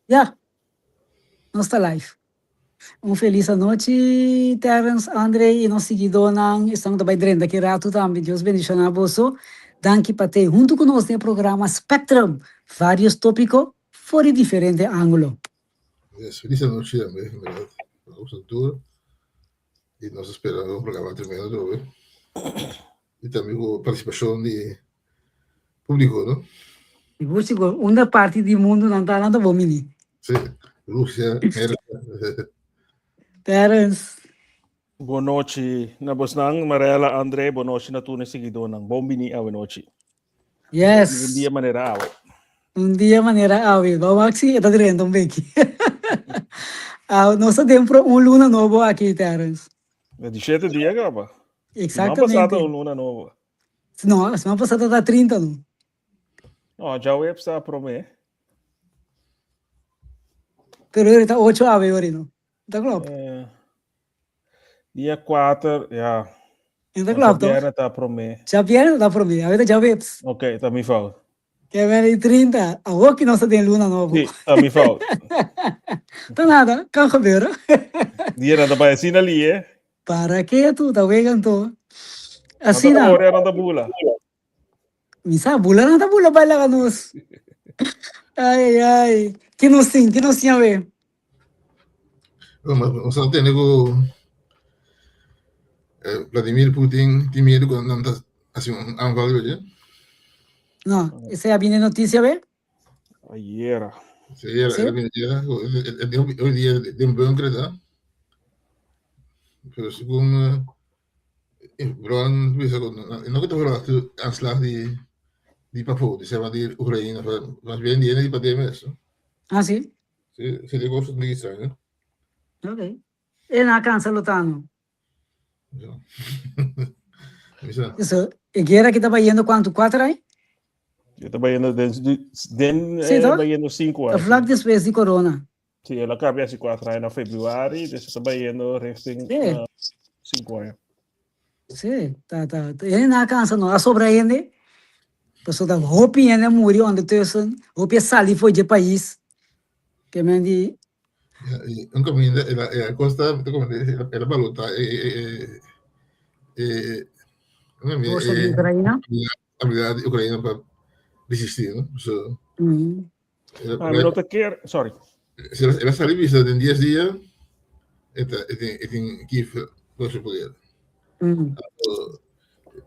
Ya, nos ta live. Un felis anochi Terrence, Andre y nos siguidónan. Esnan ku ta bai drenta ki ratu tambe. Dios bendishoná boso. Danki pa t'ei huntu ku nos den e programa Spectrum, varios tópiko for di diferente ángulo. Yes, felis anochi tambe, en berdad. Nos a tur y nos a spera un programa tremendo atrobe. Y tambe ku partisipashon di públiko, no? Sigur, sigur. Unda parti di mundu nan ta, nan ta bon bini. Sí, Rusia, Merka. Terence. Bon nochi na bosnan, Marella, André, bon nochi na tur e siguidónan. Bon bini awe nochi. Yes. Un dia manera awe. Un dia manera awe. Bo wak si e ta drenta un beki. Awe nos ta den pro un luna nobo aki, Terence. Di shete dia kaba. Siman Exactamente. pasá ta un luna nobo. No, siman pasá ta ta 30 no. No, djaweps ta promé. Pero ora ta ocho awe ora no. Ta klopt. Eh, dia 4, ja. En ta klopt toch? Djabièrnè ta promé. Djabièrnè ta promé, awe ta djaweps. Ok, ta mi fout. Ke men di 30, awor ki nos ta den luna nobo. Sí, ta mi fout. Ta nada, kan gebeuren. Dianan ta bai asina li, eh? Para ketu, ta wega anto. Nan ta Asina. kore, nan ta bula. Mi sa bula nan ta bula bai laga nos. Ai ai ai. Ki nos tin? Ki nos tin awe? Nos a tende ku Vladimir Putin tin miedu ku nan ta hasi un aanval riba dje. No, esei a bini e notisia awe? Ayera. Sí, ayera, Sí? el a bini ayera. Hoy dia den bunker ta. Pero segun Bron bisa ku no ku ta verwachtu aanslag di di pafó, di sema di Oekraïne, mas bien di hende di paden mes. Ah, si? Si, si di kos di extraño. Ok. E na kansa lo ta no. Bisa. So, e guera ki ta bayendo kuantu? Kuater aña? E ta bayendo den, den Sí, eh, toch? bayendo sinku Ta aña. vlak despues di corona. Sí, el a cambia hace cuatro años na februari, dus ta bayendo richting Sí. 5 aña. Sí, ta, ta, ta. Hende na cansa no, a sobra hende. Pasobra ta hopi hende a muri ondertussen, hopi a sali for dje pais. Ke men di, Ja, y un caminda el a, el a costa, te como el a, el a balota e, e, e, e, e, forsa di e, Ucraina. habilidad di Ucraina pa resistir, no? So, el a, Ah, mi no ta kier, sorry. el a, el a sali bisa den 10 dia, e ta, e tin, e tin Kiev bajo su poder. So,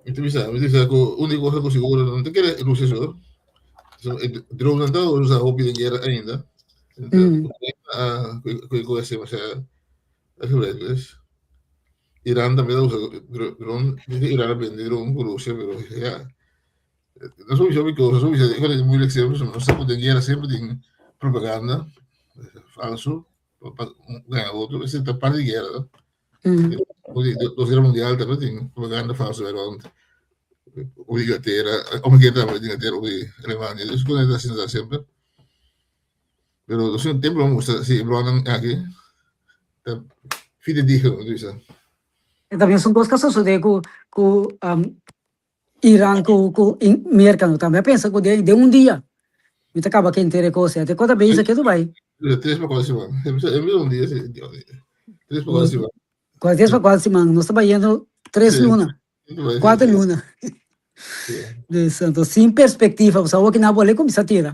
mi ta bisa, mi ta bisa ku úniko cosa ku seguro no ta kere Rusia so. So, e drone nan ta usa hopi den guera ainda. Ucraina a ku ku ese masha uitgebreid dus. Iran tambe ta usa drone, Iran a bende drone ku Rusia, pero ya. No sowieso because, no sowieso, ik het moeilijk semper, nos sa ku den guera semper tin propaganda falso pa gana otro, esei ta parti di guera, no? Dos guera mundial tambe tin propaganda falso bij rond. Of Inglaterra, omgekeerd tambe Inglaterra of Alemania, dus ku ta asina ta semper. Pero nos tin tempo lo mustra si e bronnan aki ta fidedigno, mi ta bisa. E ta mesun kos ku a sosode ku ku Iran ku ku Merka no tambe a pensa ku den un dia mi ta kaba kenter e kos te kos a bisa ke tu bai. Tres pa kuater siman. Un dia si. Tres pa kuater siman. Kuater tres pa kuater siman nos ta bayendo tres luna kuater luna. Dus anto sin perspektiva pasobra awor ki nan a bole kuminsa tira.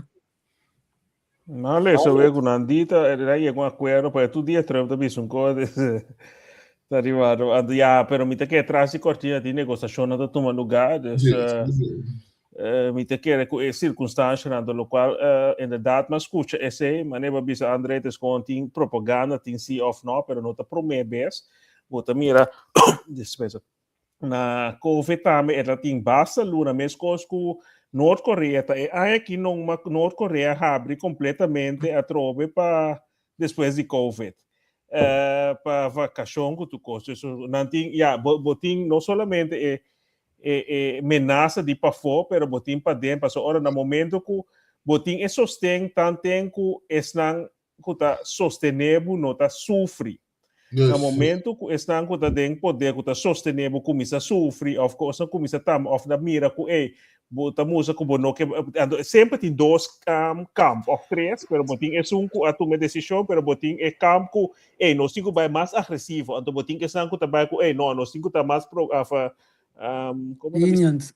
No lesa we ku nan di ta a yega un akuerdo pa tur dia Trump ta bisa un kos ta riba anto ya pero mi ta kere tras di kortina tin negosiashonnan ta tuma lugá dus mi ta kere ku e sirkunstanshanan ta lokual inderdat mi a skucha esei manera bo a bisa Andre ta eskon tin propaganda tin si òf no pero no ta promé bes bo ta mira dispensa. Na Covid tambe e ta tin basta luna meskos ku Noord Korea ta e aña aki numa Noord Korea habri kompletamente atrobe pa despues di Covid pa vakashon ku tur kos. Dus nan tin ya bo bo tin no solamente e e e menasa di pafó pero bo tin paden pasobra ora na momento ku bo tin e sosten tanten ku esnan ku ta sostené bo no ta sufri. Na momento ku esnan ku ta den poder ku ta sostené bo kuminsá sufri òf kosnan kuminsá tamba òf ta mira ku ey. Bo ta musa ku bo no ke anto semper tin dos um, kamp of tres, pero bo tin esun ku a tuma e desishon, pero bo tin e kamp ku ey nos tin ku bai mas agresivo, anto bo tin esnan ku ta bai ku ey no, nos tin ku ta mas pro of um, komo ta bisa? Lenient.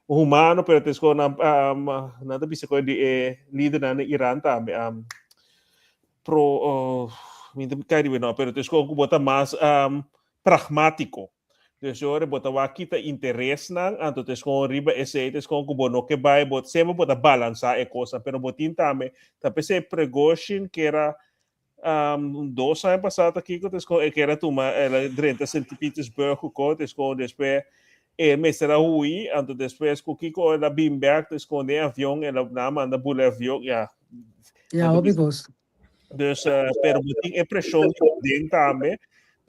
Humano, pero tes ko nan um, nan ta bisa ko di e lidernan na Iran tambe um, pro oh, mi ta kai di no, pero tes ko ku bo ta mas um, pragmátiko. Dus ora bo ta wak kita interesnan, anto ta escoge riba esey, ta escoge cu bo no ke bay, bo semper bo ta balansa e cosnan, pero bo tin tambe, ta pesey Prigozhin kera um, dos aña pasa ta kico, ta escoge e kera tuma, el a drenta Sint Petersburg cu co, ta escoge despues e mester a hui, anto despues cu kico el a bin bek, ta escoge den avion, el a nan a manda bula e avion, ya. Ya, hopi cos. Dus, uh, pero bo tin e presión di den tambe,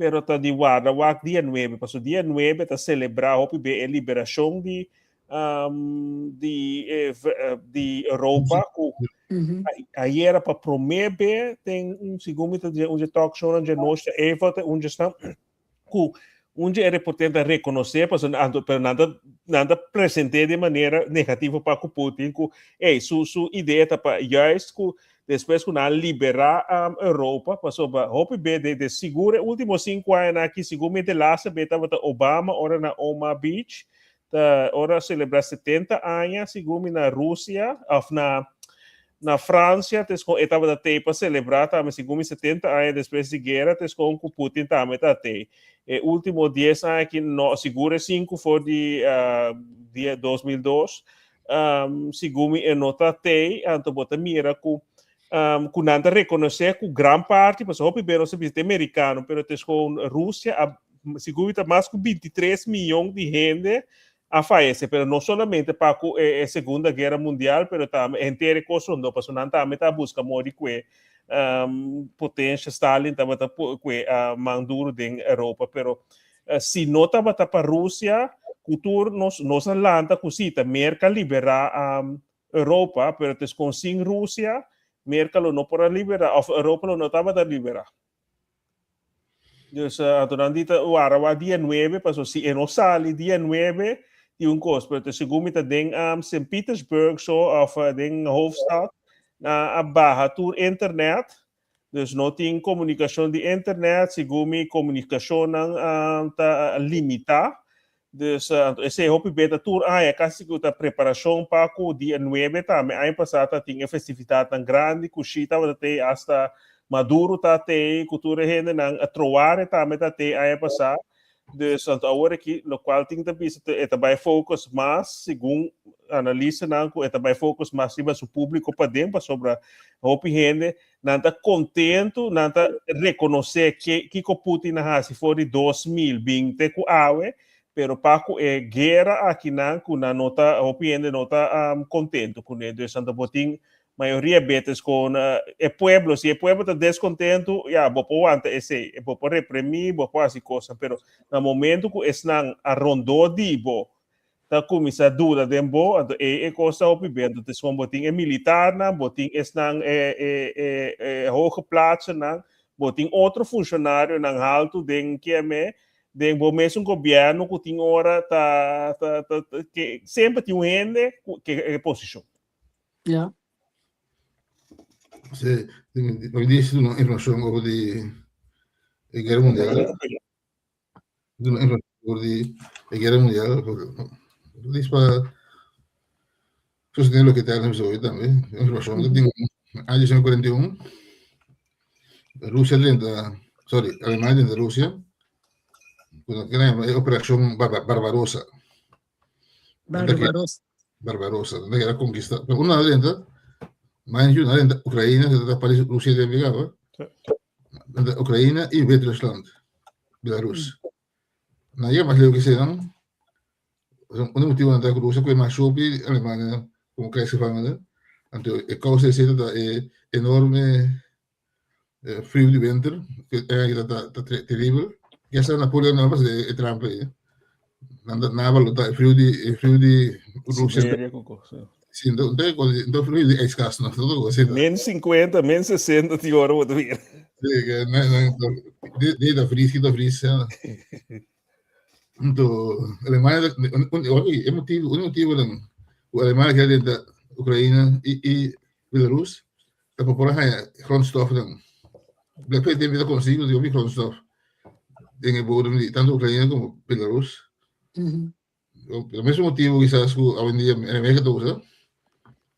pero ta di warda wak dia 9. Paso dia 9 ta celebra hopi be e liberacion di um, di, eh, eh, di Europa ku mm -hmm. ayera pa prome be ten un segun mi ta un talk show na noche eva te un sta ku un e reportero ta rekonosé pasobra anto pero nan ta nan ta present'é di manera negativo pa ku Putin ku ey su su idea ta pa juist ku despues ku nan a liberá um, Europa pasobra hopi be de de sigur e último sinku añanan aki sigur mi de laatste be tabata Obama ora na Omaha Beach ta ora selebrá 70 aña sigur mi na Rusia of na na Francia tes kon e tabata tei pa selebrá tambe sigur mi 70 aña despues di guera tes kon ku Putin tambe ta tei e último 10 aña aki no sigur e sinku for di uh, dia 2002 um, sigur mi e no ta tei anto bo ta mira ku um, ku nan ta rekonosé ku gran parti pasobra hopi be nos ta bisa te merikano pero tes kon Rusia a sigur mi ta mas ku 23 miyon di hende a fayece, pero no solamente pa cu e, e Segunda Guera Mundial, pero tambe henter e cos rondó, pasobra nan tambe ta busca mori cu e um, potencia Stalin tabata cu e uh, man duro den Europa, pero uh, si no tabata pa Rusia, cu tur nos, nos a lanta cu si, ta Merca libera um, Europa, pero tes con sin Rusia, Merca lo no por a libera, of Europa lo no tabata libera. Dus uh, anto nan di ta wara wa dia 9, paso si e no sali dia 9, di un kos, pero te segun mi ta den um, St. Petersburg so, of uh, den hoofdstad, na a baha tur internet, dus no tin komunikashon di internet, segun mi komunikashonnan um, ta limita, Dus anto esei hopi beta tur aña kasi ku ta preparashon pa ku dia nuebe tambe. Aña pasá ta tin e festividatnan grandi ku shi tabata tei asta Maduro ta tei ku tur e hendenan a Troare tambe ta tei aña pasá. Dus anto awor aki lokual tin ta bisa e ta bai focus mas segun analistanan ku e ta bai focus mas riba su públiko paden pasobra hopi hende Nan ta kontentu, nan ta rekonosé ke kiko Putin a hasi for di 2020 ku awe, pero pa ku e guera akinan ku nan no ta, hopi hende no ta um, kontentu kuné. Dus nan ta por tin mayoria betes kon uh, e pueblo, si e pueblo ta deskontentu, ya, bo por wanta esei, bo por reprimí, bo por hasi kosnan, pero na momento ku esnan a rondó di bo ta kuminsá duda den bo, anto ei e kos ta hopi be. Anto despues bo tin e militarnan, bo tin esnan e e e e hooggeplaatsenan, bo tin otro funshonarionan haltu den kieme, den bo mesun gobièrnu ku tin ora ta ta ta ke semper tin un hende ku ke e posishon. Ja. Sí, mi dice una información over di e guerra mundial. Voor di e guera mundial, dis pa sostener loke ta nos hoy tambe. Informacion que tin año 1941, Rusia drenta, sorry, Alemania drenta Rusia, ku nan kena yama e Operacion Barbarossa. Barbarossa. Barbarossa, nan kera konkista, pero una drenta, mind you, nan drenta Ukraina, se ta paris Rusia den bigaba. Ukraina i Wit-Rusland, Belarus. Nan yega mas leu ke eseinan, un motibu nan ta ku Rusia kue mas shopi Alemania komo krijgsgevangene, anto e kousa di esei ta e enorme friu di winter ku ta teribel. Ya sa Napoleon nan a pasa e trampa ei. Nan ta nan a balotá e friu di e friu di Rusia. Siberia ku kos, sí. Sí, enton enton friu di ijskast no, todo kos asina. Min 50, min 60 tin ora bo ta mira. Sí, ke nan nan di di ta vries, ki ta vries, ja. Anto Alemania un un e motibu un motibu nan. ku Alemania kier drenta Ukraina i i Belarus ta pa por a haña grondstofnan. Blekbaar e tempu ta konosí ku tin hopi grondstof den e bodem di tantu Ukraina komo Belarus. E mesun motibu kisas ku awendia Amerika ta usa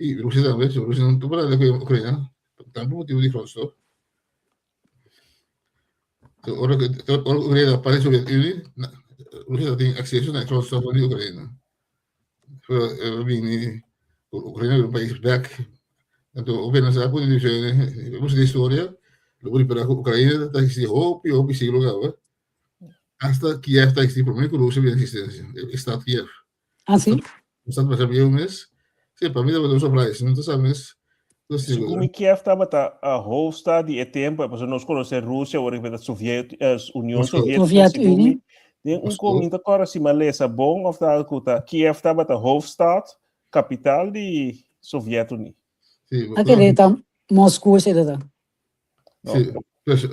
i Rusia tambe, so Rusia no ta por anda ku Ukraina tambe motibu di grondstof. So ora ku ora ku Ukraina parti Soviet Unie, Rusia ta tin akseso na e grondstofnan di Ukraina. So e bini Ukraina bira un pais bek. Anto hopi nan sa ku di historia lo por ripara ku Ukraina ta existi hopi hopi siglo kaba. Hasta Kiev ta existi prome ku Rusia bira existencia, e stad Kiev. Ah, sí? Un stad masha bieu mes. Sí, pa mi tabata un surprise, no ta sa mes. Segun mi Kiev tabata a hoofdstad di e tempo, pasobra nos conoce Rusia ora ku ta Soviet, Union Soviética, Soviet segun mi, Unie. den un ko mi ta kòrda si mi a lesa bon of ta ku ta Kiev tabata hoofdstad, kapital di Soviet Unie. Sí, A kere ta Moskou esei ta ta. Sí,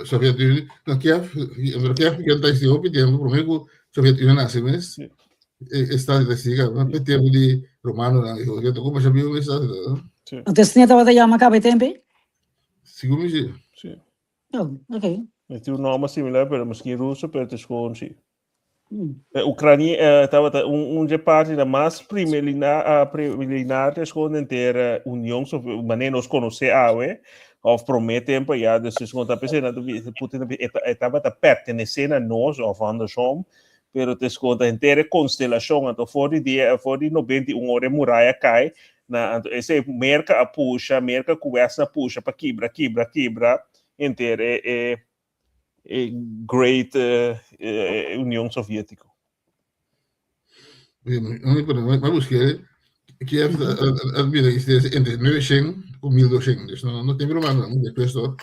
Soviet Unie, no Kiev, pero Kiev ke ta existi hopi tempo, prome ku Soviet Unie nase mes, e stad ta existi kaba, pe tempo di romanonan, i ke toko masha bieu e stad ta. Sí. Anto esei tabata yama kaba e tempo ei? Segun mi si. Sí. Oh, ok. E tin un nomber similar, pero miskien ruso, pero ta gewoon si. Ucrania tabata un un dje partinan mas primelina preliminar te schoon henter Union Soviet manera nos conoce awe of prome tempo ya dus es ta p'esei nan ta bisa Putin ta bisa e tabata pertenece na nos of andersom pero te schoon ta henter e constelacion anto for di dia for di 91 ora e muraya cay na anto esei Merca a pusha Merca cu West a pusha pa kibra kibra kibra henter e e e great Union Soviético. Ma busqué Kiev a bira existencia entre 900 ku 1200. Dus no, no tempo romano, no, despues toch.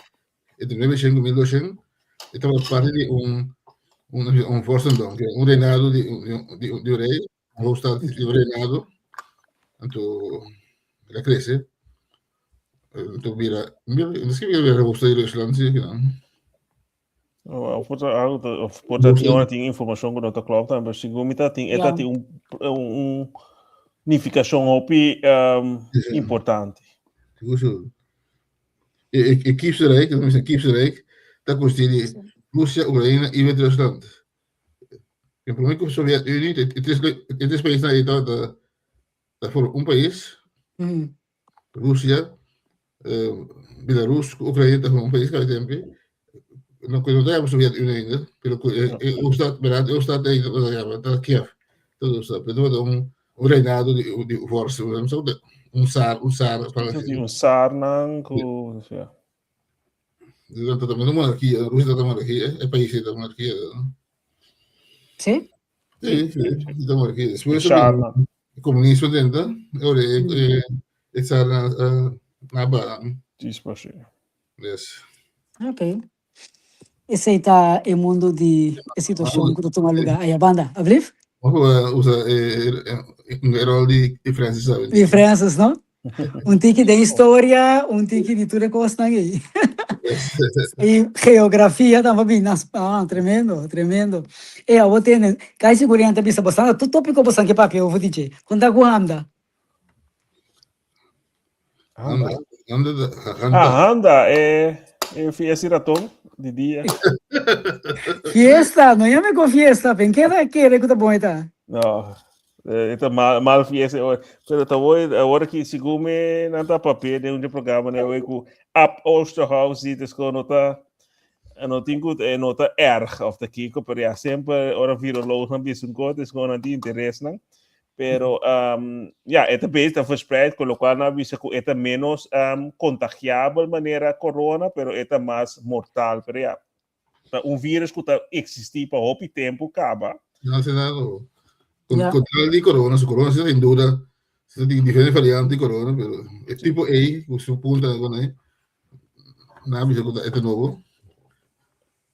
Entre 900 ku 1200, e tabata parte di un un un vorstendom, un reinado di di di un rei, un hoofdstad di un reinado. Anto el a crece. Anto bira, bira, miskien bira bira hoofdstad di Rusland, sí, ki nan. Of por ta algo ta, of por ta tin ora tin informashon ku no ta klòp tambe, pero segun mi ta tin, e ta tin un un nifikashon hopi importante. Sigur, sigur. E e Kievse Rijk, nan bisa Kievse Rijk, ta konsisti di Rusia, Ukraina i Wit-Rusland. E promé ku Soviet Unie, e tres e tres paisnan ei tabata ta forma un pais, Rusia, Belarus ku Ukraina ta forma un pais kada tempu, no ku no ta yama Soviet Unie ainda, pero ku e e hoofdstad, berdad e hoofdstad ei tabata yama ta Kiev, ta hoofdstad, pero tabata un un reinado di di vorst, un tsar, un tsar Un tsarnan ku ya. Ta ta una monarquia, Rusia ta monarquia, e pais ta monarquia. Sí? Sí, sí, ta monarquia. Despues e comunismo drenta, ora e e tsar na na ba. Dispashi. Yes. Ok. Esei ta e mundo di e situacion cu ta tuma lugar aya banda. Ablief? Mos usa e rol di Francis sabi. Di Francis, no? Un tiki den historia, un tiki di tur e kosnan ei. I geografia tambe bin na ah, tremendo, tremendo. E abo tene, kai sigurian ta bisa bosan, tur topiko bosan ke papia over di dje. Kon ta ku handa? Handa, handa, handa. Ah, handa, e, e fiesta di raton di dia. Fiesta, no yame ko fiesta, pen keda kere ku ta bon eta. No, e ta mal, mal fiesta. Pero ta hoy, awor ki segun me nan ta papia den un programa ne hoy ku Ab Oosterhuis di des no ta no tin ku no ta erg of ta kiko, pero ja semper ora viroloog nan bisa un kos, des nan tin interes nan. Pero um, ja, e ta bezig ta verspreid, con lo cual nan a bisa cu e ta menos um, contagiabel manera corona, pero e ta mas mortal. Pero ja, ta un virus cu ta existi pa hopi tempo caba. No sé nada. Con, ja. con tal di corona, su corona sin duda, se tin diferente variante di corona, pero e tipo A, cu su punta con ahí, na bisa cu ta este nobo.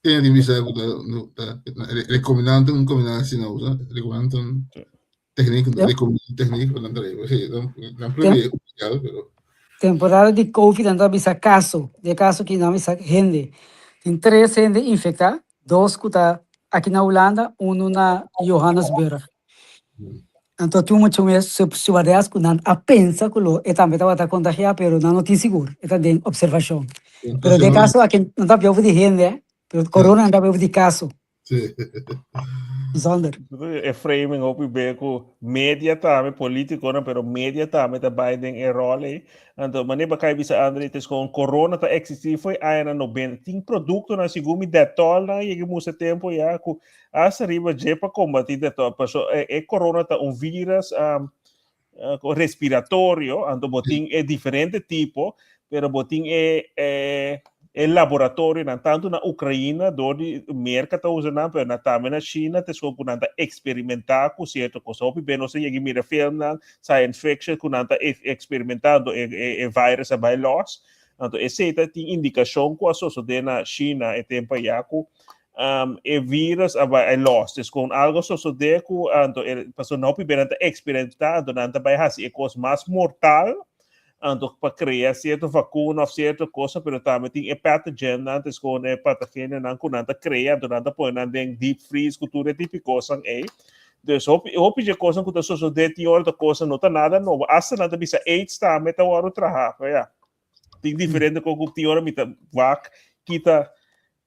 Tiene di bisa ku ta ta recombinante un combinatie na usa, recombinante un techniek, recombinante techniek pa nan trae. Sí, nan nan probeer oficial, pero Temporada di Covid nan ta bisa kaso, di e kaso ki nan bisa hende. Tin tres hende infektá, dos ku ta aki na Hulanda, unu na Johannesburg. Anto tin un mucha muher stewardess ku nan a pensa ku lo e tambe tabata kontagiá pero nan no tin sigur, e ta den opservashon. Pero den e kaso aki no ta papia over di hende, pero korona nan ta papia over di kaso. Bijzonder. E framing hopi be ku media tambe, politikonan, pero media tambe ta bai den e rol ei. Anto manera bo kai bisa André, tes kon corona ta existi foi añanan 90. Tin produktonan segun mi Dettol nan yega musa tempo ya ku hasta riba dje pa kombati Dettol. Paso e, e corona ta un virus um, respiratorio, anto bo tin e diferente tipo, pero bo tin e, e, e laboratorionan tanto na Ucraina door di Merca ta usa nan, pero na tambe na China te ku nan ta experimenta ku cierto cosa. Hopi be nos a yega mira filmnan, science fiction ku nan ta experimentando e, e, e virus a bai los. Anto esei ta tin indicacion ku a sosode na China e tempo ya ku um, e virus a bai los. Dus kon algo sosode ku anto e paso hopi be nan ta experimenta, anto nan ta bai hasi e kos mas mortal anto pa crea cierto vacuna of cierto cosa, pero tambe tin e pathogen nan, tes con e patogenonan ku nan ta crea, anto nan ta pone nan den deep freeze ku tur e tipo kosan ei. Dus hopi hopi dje kosan ku ta sosode tin ora ta kosan no ta nada nobo. Hasta nan ta bisa AIDS tambe ta wòrdu traha, pero ya. Tin diferente kon ku tin ora mi ta wak kita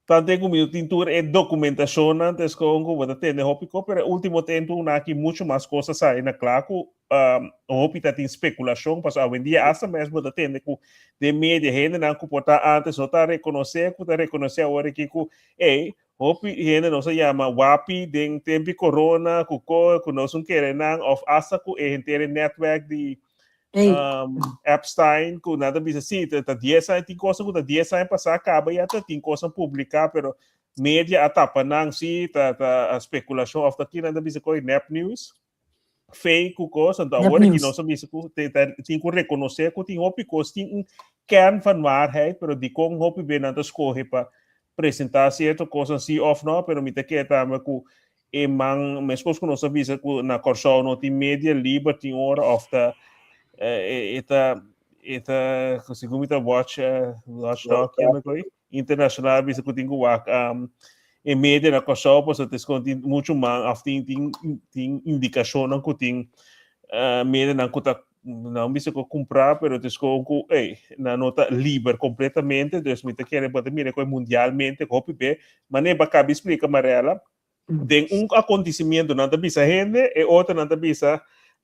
Tante ku mi tin tur e dokumentashonnan te skon ku bo ta tende hopi ko, pero e último tempu una aki mucho mas kos a sali na kla ku um, hopi ta tin spekulashon, pasobra awendia asta mes bo ta tende ku den media hendenan ku por ta antes no ta rekonosé, ku ta rekonosé awor aki ku ey, hopi hende nos a yama wapi den tempi corona ku ko ku nos un kere nan òf asta ku e henter e netwerk di Ey. um, Epstein, ku nan ta bisa, sí, ta, ta 10 aña, tin cosa ku ta 10 aña pasá kaba ya ta tin cosa publiká, pero media a tapa nan, sí, ta, ta a spekulashon, of ta kinan ta bisa koi nep news, fake ku kos, anto Nep awor aki news. nos a bisa ku te, ta, tin ku rekonosé ku tin hopi kos, tin un kern van waarheid, pero dikon hopi be nan ta skohe pa presentá sierto kosnan sí of no, pero mi ta kere tambe ku e man, meskos ku nos a bisa ku na Kòrsou no tin media liber tin ora òf ta e ta e ta segun mi ta watch watchdog kende koi internashonal bisa ku tin ku wak e media na Kòrsou pasobra ta eskon tin muchu man òf tin tin tin indikashonnan ku tin medianan ku ta nan bisa ku kumprá pero ta eskon ku ey nan no ta liber kompletamente dus mi ta kere bo ta mira ku mundialmente hopi be manera bo a kabi splika Marella den un acontecimiento nan ta bisa hende e otro nan ta bisa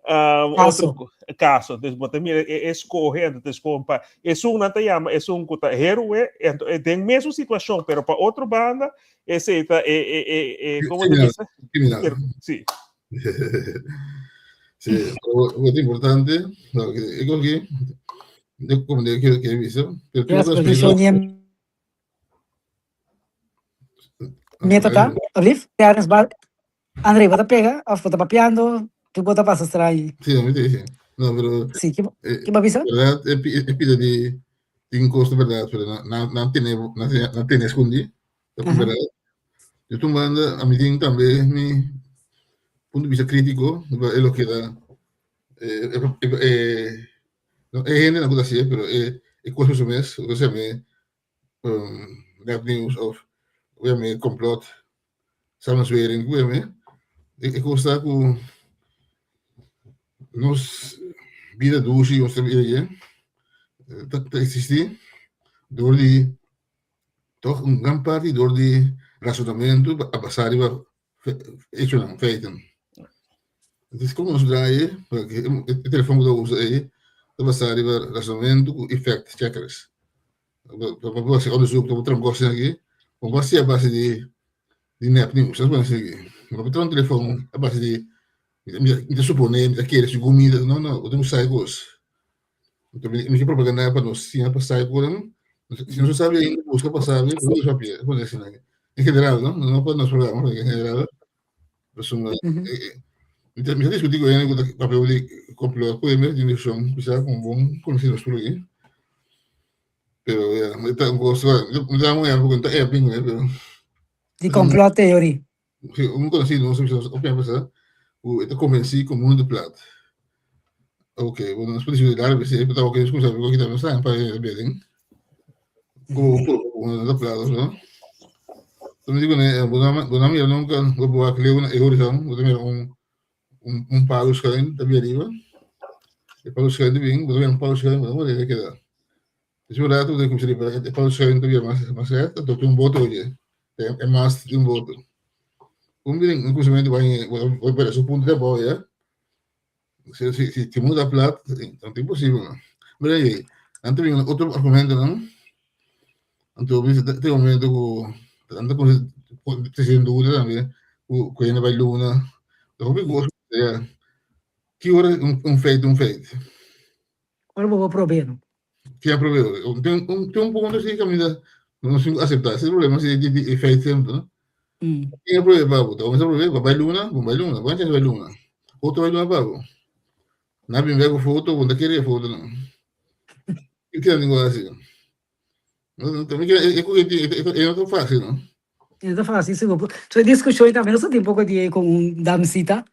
um, Caso. otro caso. Dus bo ta mira e escoge anto te escoge pa esun nan ta llama esun ku ta héroe anto e den mesmo situacion pero pa otro banda ese ta e e e e como te Criminal. bisa? Criminal. Pero, sí. Sí, pero lo importante, no, que es que yo como de que que visto, pero Yes, tú pero show ni Meta ta, alblief? Terence ba, André, bo ta pega of bo ta papiando? Ki bo ta pasa straño? Sí, mi te dice. No, pero Sí, ki, eh, ki bo bisa? verdad, e, e pida di tin cos de verdad, pero na na na tiene na na tiene escondí, ta Ajá. verdad. Yo tu banda, a mi tin tambe mi punto de vista crítico, e lo que da eh, eh, eh, no, e hende na kuta pero e e cos su mes, o sea, me um, nep nieuws of obviamente complot, samenzwering, obviamente. E, e kosta ku nos vida dushi, nos vida ye, ta, ta existi door di toch un gran parti door di razonamento a basá riba hechonan, feiten. Entonces, como nos draai, porque e telefon ku ta usa ei ta basá riba razonamento ku i fact checkers. Pa bo hasi onderzoek, pa bo traha un kos aki, bo no hasi a base di di nep nieuws, esei bo hasi aki. Bo no traha un telefon a base di mi ta supone, mi ta kere, segun mi, no no, bo tin ku sabi kos. Anto mi mi ke propaganda pa nos siña pa sabi ku si nos no sabi ainda buska pa sabi, bo ta papia, bo ta asina. En general, no, no pa nos programa, en general. Pasobra mi ta mi ta diskutí ku hende ku ta papia di complot ku hende tin diskushon bisa ku bon konosí nos tur aki. Pero ya, mi ta un kos, mi ta un ehèmpel ku no ta erg ningún pero Di complot theory. Si un konosí nos bisa opinion pasa ku e ta konvensí ku mundu ta plat. Ok, bueno, nos por diskutí largu esei, pero ta oke nos kumsa ku kita nos pa e beden. Ku ku mundu ta plat, no? Entonces mi di kuné, bo no bo no mira nunka, bo bo wak leu na e horizon, bo ta mira un. Un, un palu schuin ta bin ariba. E palu schuin ta bin, bo ta mira un palu schuin, bo ta mira e keda. Despues un rato bo ta kuminsá ripará e palu schuin ta bira mas mas rèt, anto tin un boto oye. E mast di un boto. Un bin un kuminsamentu bai bai bira su punto di abou ya. Si si si si mundu ta plat, no ta imposibel no. Mira ei, nan ta bin otro argumentonan, anto bisa tin momento ku nan ta kuminsá trese duda tambe ku ku hende bai luna. Hopi kos ya. Ki ora un feit un feit? Ora bo por prob'é no. Ki a prob'é? Tin un tin un punto si kaminda nos tin ku aseptá. Ese problema si di di feit semper no. Ken a prob'é pa bo? Ta bo mester prob'é? Bo bai luna? Bo bai luna. Bo a chèns bai luna. Otro bai luna pa bo. Nan a bin bek ku foto, bo no ta kere e fotonan. Ki kier nan tin ku hasi? E no ta fácil no. E no ta fácil sigur. So e diskushon tambe nos a tin poko di ku un damsita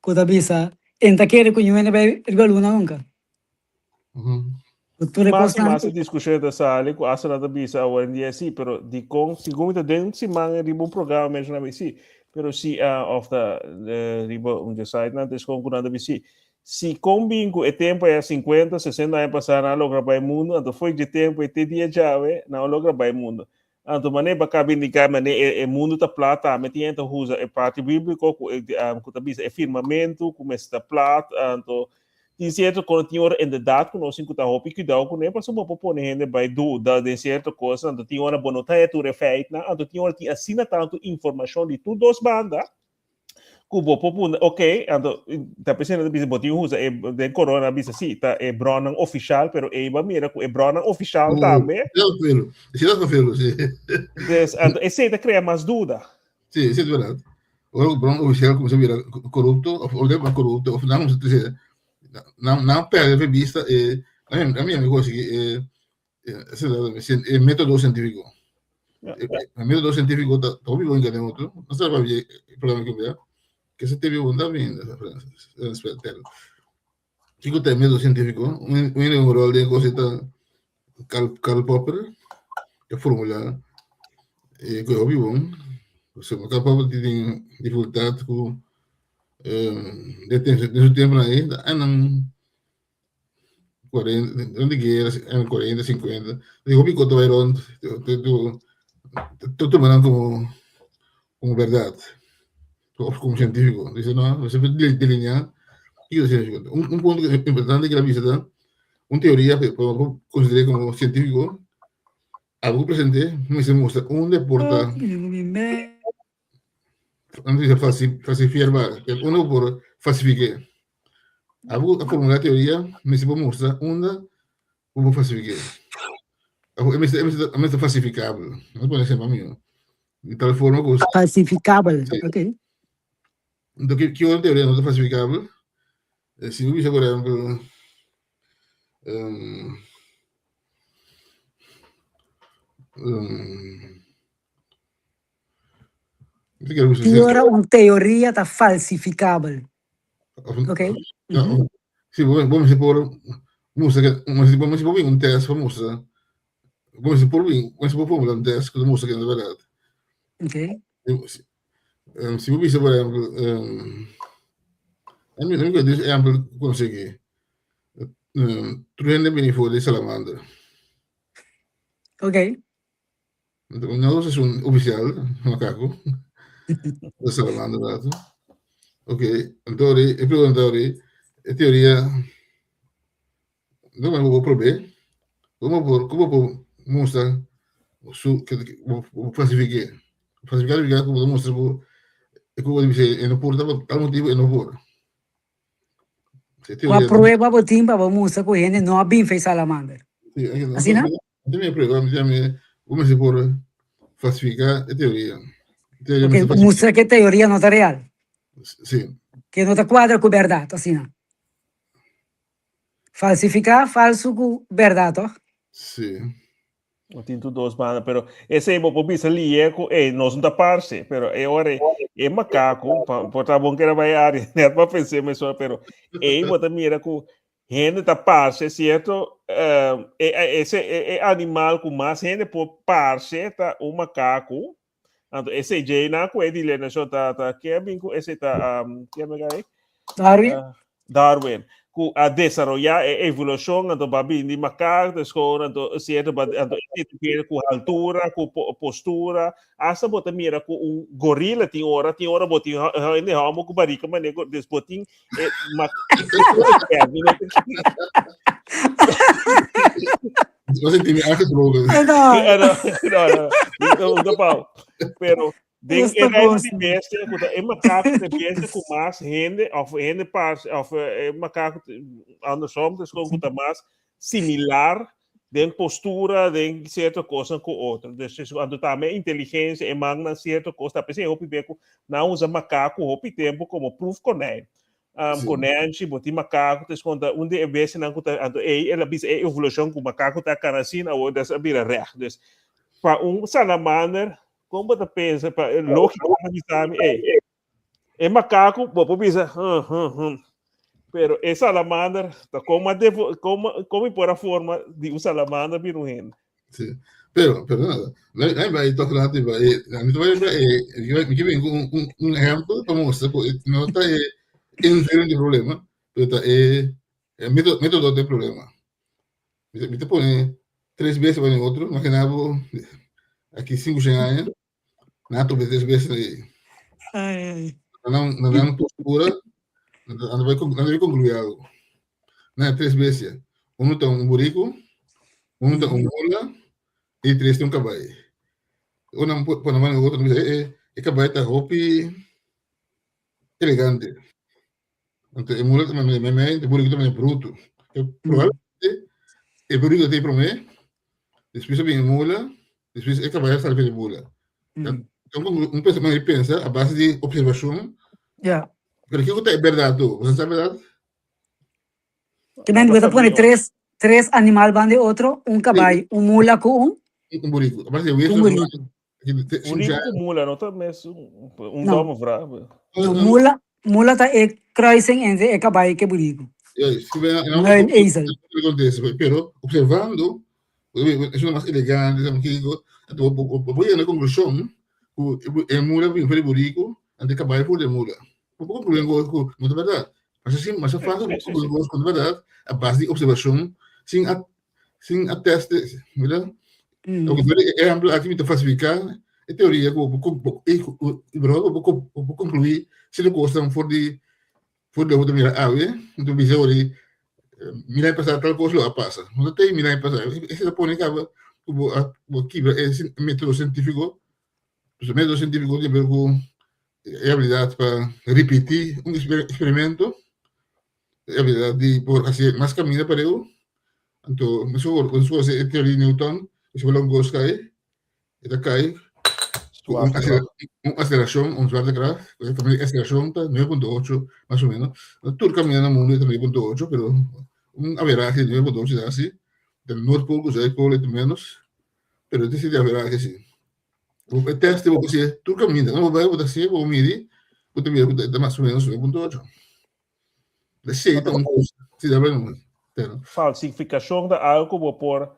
ku ta bisa e no ta kere ku niun hende bai riba luna nunka. Ku tur e Mas i kosnan. mas e diskushon ta sali ku asta nan ta bisa awendia si, pero dikon segun mi ta den siman riba un programa menshoná mi si, pero si òf ta riba un dje site nan ta eskon ku nan ta bisa si, Si kon bin ku e tempu ei a sinkuenta, sesenta aña pasá nan a logra bai mundu, anto fo'i dje tempu ei te dia djawe nan a logra bai mundu. Anto manera pa kaba indiká manera e e mundu ta plat tambe tin hende ta usa e parti bíbliko ku e ku ta bisa e firmamentu ku mester ta plat, anto tin sierto kos tin ora inderdat ku nos tin ku ta hopi kuidou kuné pasobra bo por pone hende bai duda den sierto kos, anto tin ora bo no ta haña tur e feitnan, anto tin ora tin asina tantu informashon di tur dos banda. Ku bo por punda, ok, anto ta p'esei nan ta bisa bo tin usa e den corona bisa si ta e bronnan ofishal, pero ei bo a mira ku e bronnan ofishal tambe. Si ta konfirmo, si. Des, anto esei ta krea mas duda. Si, esei ta bèrdat. Ora ku bron ofishal kuminsá bira korupto, òf ora ku korupto, òf nan kuminsá trese, nan nan pèrdè fe bista e, a mi amigo sigui e e método sientífiko. E método sientífiko ta hopi bon den otro. No sa pabia e problema ku bia. Ke se teve un ta bin Kiko ta e método sientífiko? Un hende un ròl den kos ta Karl Karl Popper e formula e ku e hopi bon. Pasobra Karl Popper tin difikultat ku den su tempunan ei ta añanan 40, durante guera, aña 40, 50, di hopi kos ta bai rond, ta tuma nan komo komo bèrdat òf komo sientífiko. Dice no, mester delineá kiko ta sientífiko. Un un punto importante ku el a bisa ta un teoria ku por konsider'é komo sientífiko, algu ku present'é mester mustra unda e por ta falsifiar, unda por falsifik'é. Abo a formulá teoria, mester por mustra unda bo por falsifik'é. Abo e mester e mester e mester falsifikabel. Nos pone esempel amigo. Di tal forma ku Falsifikabel, Sí. ok. Enton ki ki ora teoria no ta falsifikabel? Si bo bisa por ehempel Ki ora un teoria ta falsifikabel? Ok. Si, bo bo mester por mustra ke, bo mester por bin un test pa mustra, bo mester por bin, bo mester por formula un test ku ta mustra ke no ta bèrdat. Ok. Si bo bisa por ehèmpel, mi mi ku dis ehèmpel ku konsegui, tur hende bini for di salamandra. Ok. No es un oficial, macaco. De salamandra rato. Ok, entonces, e pregunta ori, e teoria, no me voy probé. ¿Cómo por, cómo por mostra su, que, que, falsifique? Falsificar significa como mostra que, como dice, en no por tal motivo, en no por. Kua prueba bo tin pa bo mustra ku hende no a bin fe salamander? Asina? Mi prueba, mi mi bo mester por falsifica e teoria. Teoria Ok, mester falsifica. mustra ku e teoria no ta real. Sí. Ke no ta kuadra ku bèrdat, asina. Falsifiká falsu ku bèrdat, tòg? Sí. No tin tur dos banda, pero esei bo por bisa lié ku ey nos no ta parse, pero e ora e makaku, pa, por ta bon kera bai área, net pa pensé mesora, pero ey bo ta mira ku hende ta parse, cierto, eh, e, e, ese, e, e animal ku mas hende por parse ta un makaku, anto esei djei nan ku e dile nashon ta, ta, ke a bin ku esei ta, um, ke a mega ei? Darwin? Darwin, ku a desaroyá e evolushon, anto ba bini di makaku, ta skor, anto sierto, ba, anto e tin ke ku haltura, ku postura, asta bo ta mira ku un gorila tin ora, tin ora bo tin hende hòmber ku barika manera ku, dus bo tin e mak No sentí mi aangesproken. No. No, no, no, no, no, pero Den Esta e reino kos. di bestia, ku ta e makaku ta e bestia ku mas hende, òf hende pas, òf e makaku andersom, dus kon ku ta mas similar den postura, den sierto kosnan ku otro. Dus es anto tambe e inteligensia, e mannan sierto kos, ta p'esei hopi be ku nan usa makaku hopi tempu komo proefkonijn. Sí. Konènchi, bo tin makaku, ta eskonta un di e bestianan ku ta, anto ei el a bisa e evolushon ku makaku ta kana asina, awor des a bira règt. Dus pa un salamander Kon bo ta pensa pa e lógika ta bisa mi, ey, e makaku bo por bisa hum hum hum, pero e salamander ta kon mas devo kon kon mi por a forma di un salamander bira un hende. Sí. Pero, pero nada. Lai bai toch laat riba e, mi ta bai riba e, mi ke bin ku un, un, un ehempel pa mustra ku no ta e invulling di problema, pero ta e, e metodo, metodo di problema. Mi ta pone tres bes riba otro, imagina bo aki 500 aña, nan a topa tres bes ei. Ai. Nan nan nan postura, nan bai nan bai concluir algo. Nan tres bestia. Uno ta un burico, uno ta un mula y tres ta un cabai. Ora nan pone mano otro, nan bisa e e cabai ta hopi elegante. Anto e mula ta mei mei mei, e buriku ta mei brutu. E probablemente e buriku ta promé, despues a bin e mula, despues e kabai a sali for di e mula. Un un pensa manera di pensa a base di opservashon. Ja. Pero kiko ta e bèrdat tur? Boso sa bèrdat? Te men bo ta pone tres tres animal banda di otro, un kabai, un mula ku un? Un buriku. A base di Un buriku. Buriku ku mula no ta mes un No. domme vraag. No, mula, mula ta e kruising entre e kabai ku e buriku. Mula en ezel. Pero observando, es una mas elegante, sabe kiko, bo yega na konklushon ku e mula bin for di buriku, anto e kabai for di e mula. Bo por konkluí ku no ta bèrdat. Masha sim, masha fásil bo konkluí ku no ta bèrdat a base di observashon sin a sin a teste, mira. Oke, pero e ehempel aki mi ta falsifiká e teoria ku bo por bo por konkluí sierto kosnan for di for di loke bo ta mira awe, bo ta bisa ori mil aña pasá tal kos lo a pasa. No ta tei mil aña pasá. Esei ta pone kaba ku bo a bo a kibra e método sientífiko. Pasobra método sientífiko tin ber ku e abilidat pa ripití un eksperimento, e abilidat di por hasi mas kaminda pareu. Anto, mesora ku nos hasi e teoria di Newton, si bo laga un kos kai, e ta kai ku un aselerashon, un zwaartekracht, ku e kaminda di aselerashon ta 9.8 mas o menos. No tur kaminda na mundu e ta 9.8, pero un averahe di 9.8 ta hasi, den Noordpool ku Zuidpool e ta menos, pero e ta hasi di averahe si. Bo e tèst bo hasié tur kaminda, no bo bai bo ta hasié, bo midi, bo ta mira ku ta mas o menos 9.8. Esei ta un kos, si da bueno, pero. Falsifikashon ta algu ku bo por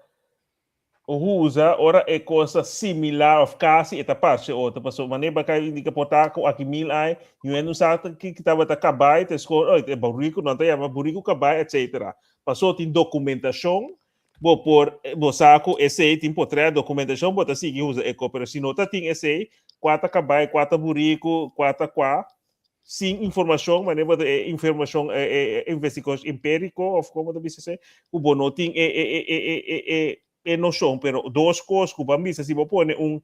usa ora e kos ta similar òf kasi e ta parse otro. Pasobra manera bo a indika por ta ku aki mil aña yu hende no sa ki tabata kabai ta eskor oi e buriku nan ta yama buriku kabai etsetera. Pasobra tin dokumentashon bo por bo sa ku esei tin potrèt dokumentashon bo ta sigui usa e kos pero si no ta tin esei kua ta kabai kua ta buriku kua ta kua sin informacion, manera bo ta e informacion e e investigacion empirico of como ta bisa esei, cu bo no tin e e e e e e e nocion, pero dos cos cu bo a bisa si bo pone un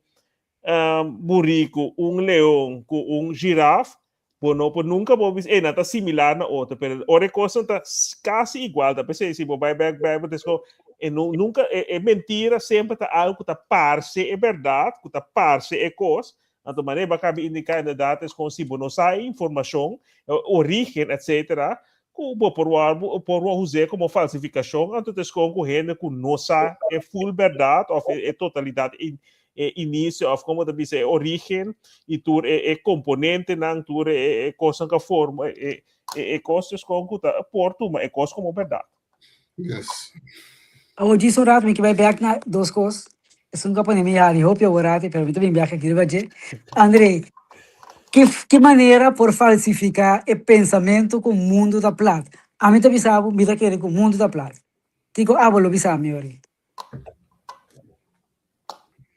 burico, un leon cu un giraf, bo no por nunca bo bisa ey nan ta similar na otro, pero ora e cosnan ta casi igual, ta p'esei si bo bay bek Bijbel ta esco e no nunca e e mentira semper ta algo cu ta parce e berdad, cu ta parce e cos, Anto manera bo a kabi indiká inderdat es kon si bo no sa e informashon, e origen etsetera, ku bo por wòrdu por wòrdu us'é komo falsifikashon, anto ta es kon ku hende ku no sa e ful bèrdat òf e totalidat e e inisio òf komo ta bisa e origen i tur e e komponentenan, tur e e kosnan ku a forma e e kos, es kon ku ta por tuma e kos komo bèrdat. Yes. Awor djis un rato mi ke bai bek na dos kos. Esun ku a pone mi hari hopi awor rati, pero mi ta bin bek aki riba dje. André, Ki ki manera por falsifiká e pensamentu ku mundu ta plat? Ami ta bisa bo, mi ta kere ku mundu ta plat. Kiko abo lo bisa mi ori?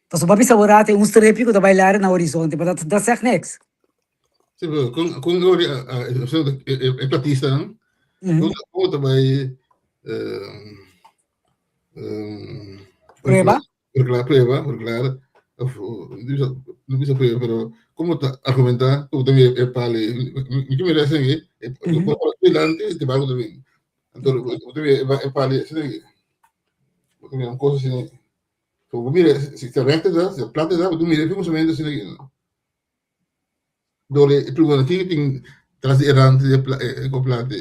Pasobra bo a bisa bo rata e un strepi ku ta bai lari na horizonte, but dat dat zegt niks. Sí, pero kon kon ori e platistanan, kon kon ta bai Prueba? Por prueba, por klaar, of no bisa prueba, pero como ta argumenta, como ta mira e pali, mi ke mira asina aki, e por por delante te barco ta bin. Anto bo ta mira e pali asina aki. Bo ta mira un cosa asina. So bo mira si ta recta ta, si ta plata ta, bo ta mira e kumsamentu asina aki. Dor e pluma aki tin tras di e rand di e planta.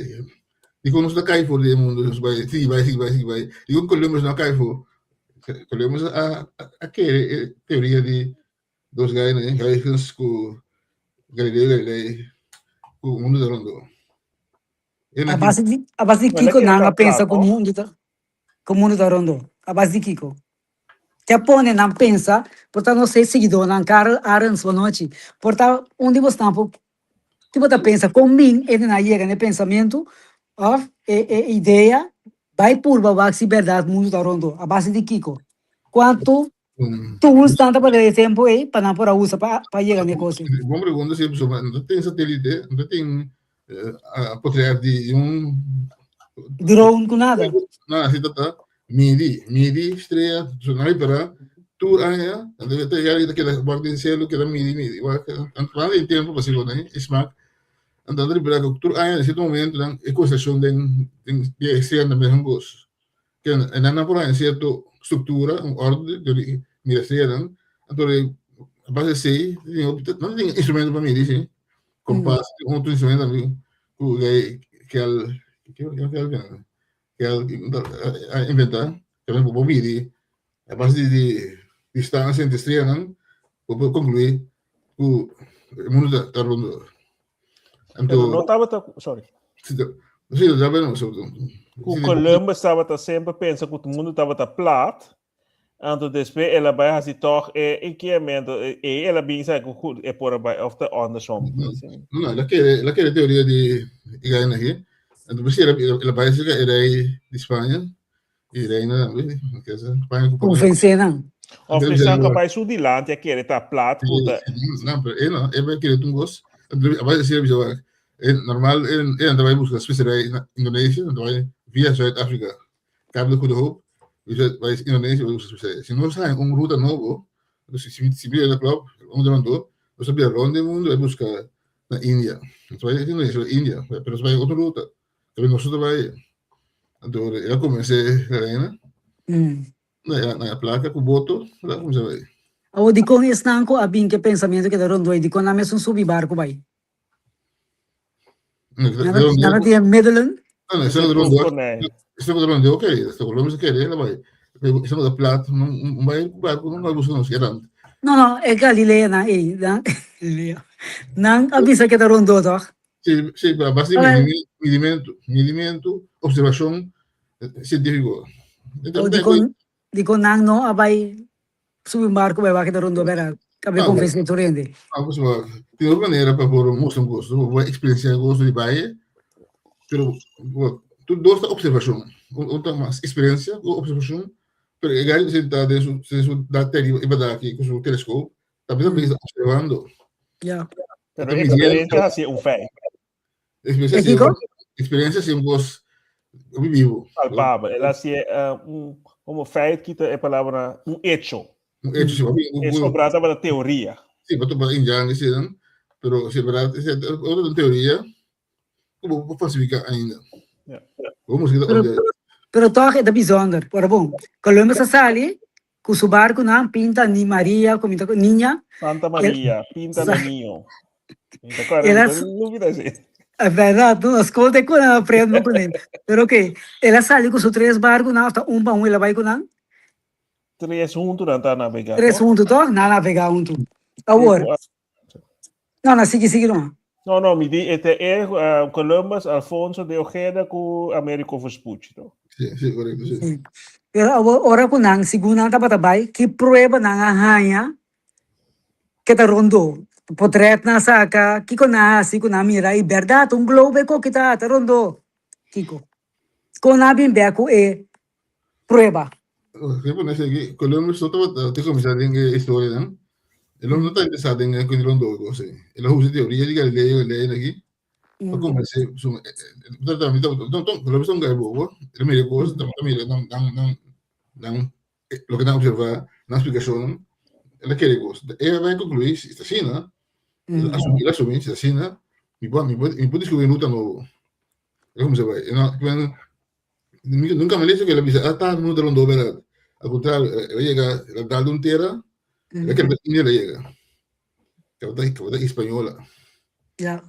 Dikon nos ta kai for di e mundu? Nos bai sigui bai sigui bai sigui bai. Dikon Columbus no a kai for? Columbus a a kere e teoria di dos gainan, Huygens ku Galileo Galilei ku mundu ta rondó. A base di a base di kiko nan a pensa ku mundu ta ku mundu ta rondó? A base di kiko? Te a pone nan pensa, por ta nos e siguidónan, Karel Arends, bonochi, por ta un di bosnan por ki bo ta pensa kon bin e nan a yega na e pensamentu òf e e idea bai purba wak si bèrdat mundu ta rondó, a base di kiko? Kuantu tools nan tabata den e tempu ei pa nan por a usa pa pa yega na e kos ei? Bon pregunta si, pasobra no ta tin satelite, no ta tin potret di un Drone ku nada. No, así ta ta midi, midi strea, so nan ripara tur aña, anto ta yari ta keda wak den cielo, keda midi, midi, wak, anto nan tin tempo pa sigo nan, e smak, anto nan ta ripara ku tur aña den cierto momento nan e constelacion den den di e strea nan ta mescos. Ke nan nan por haña cierto structura, un orde di mira streanan, anto a base di esei nan tin instrumento pa midi si. Kompas tin otro instrumento tambe ku ke al ke ke al a inventá tambe bo por midi a base di di distansia entre streanan bo por konkluí ku e mundu ta ta rondo. Anto Pero no tabata sorry. Si si Ku Columbus tabata semper pensa ku mundu tabata plat. Anto despues el a bai hasi tòg e inkeamento ei el a bin sa ku ku e por a bai òf ta andersom. No, el a kere, el a kere teoria di e gana aki. Anto pues el a el a bai serka e rei di Spaña i reina tambe, Spaña ku Portugal. Konvensé nan. Òf esnan ku a bai su dilanti a kere ta plat ku ta. No, pero e no, e bai kere tur kos. Anto a bai asina bisa wak, e normal e nan ta bai buska speserei na Indonesia, nan ta bai via Zuid-Afrika. Cabo de Goede Hoop, dus bai Indonesia bai usa spesial. Si nos haña un ruta nobo, dus si si bira klopt, un de rondó, nos ta bira rond di mundu bai buska na India. Nos bai Indonesia bai India, pero nos bai otro ruta. Pero nos ta bai. Anto el a konvensé la reina. Na na plaka ku boto, el a kuminsá bai. Awor dikon esnan ku a bin ku e pensamentu keda rondó ei, dikon nan mesun subi barku bai? Nan a tin middelen. No, eso no rondó, ok, esto Colombia se quiere, la bai. Eso no da plat, un bai barco, no bai busca nos quedan. No, no, e Galilea nan ei, nan, nan a bisa que ta rondó toch? Sí, sí, pero a base de midimento, midimento, observación científico. Oh, dikon, dikon nan no a bai Subi un barco bai wak ta rondó bera kabe konvensé tur hende. Ah, pues ba, tin otro manera pa por mustra un kos, bo eksperensiá un kos di bai, pero bo, tur dos ta observashon, un ta mas eksperensia ku observashon, pero e gai sentá den su den su dak te riba daki ku su teleskop, tambe ta bezig observando. Ya. Pero eksperensia hasié un feit. Experiencia sí, experiencia sí, un cos vivo. Palpabel. El hacía un, como feit kita e palabra un hecho. Un hecho, sí. Es sobrada para teoría. Sí, para para injan, sí, pero sí, verdad, es otra teoría, como falsificar ainda. Ja. Vamos a pero, pero toch é bijzonder. Pero bom, Columbus a sali ku su barkunan pinta ni Maria ku mi ta niña. Santa Maria, pinta na niño. El a É verdad, no, na skol te ku nan aprende ku nan. Pero oké, el a sali ku su tres barkunan òf ta un pa un el a bai ku nan? Tres huntu nan ta nabegá. Tres huntu tòg? Nan a nabegá huntu. Awor, No, no, sigui, sigui numa. No, no, mi di, e te e Columbus, Alfonso de Ojeda ku Americo Vespucci, no? Sí, sí, korekto, sí. Sí. Pero awor, ora ku nan, segun nan tabata bai, ki prueba nan a haña ke ta rondó? Potret nan a saka, kiko nan a hasi ku nan a mira i bèrdat un globe ku kita ta rondó. Kiko? Kon nan a bin bèk ku e prueba? Ke pone esaki, Columbus no tabata te kuminsá den e historianan. El no ta interesá den e kos rondó kos ei. El a usa e teoria di Galileo Galilei aki pa konvensé su Columbus ta un gai bobo. El a mira e kos, ta mira nan nan nan nan loke nan a observá, nan splikashonnan, el a kere e kos. E a bai konkluí si ta asina, el a asumí, el a asumí si ta asina, mi por mi por mi por diskubrí un ruta nobo. El a kuminsá bai. E no Nunca me lecho que la bisa, ah, ta, no te rondo, ¿verdad? Al contrario, el a llega, el a dal de un tierra, el a queda India, el llega. Que bata española. Ja.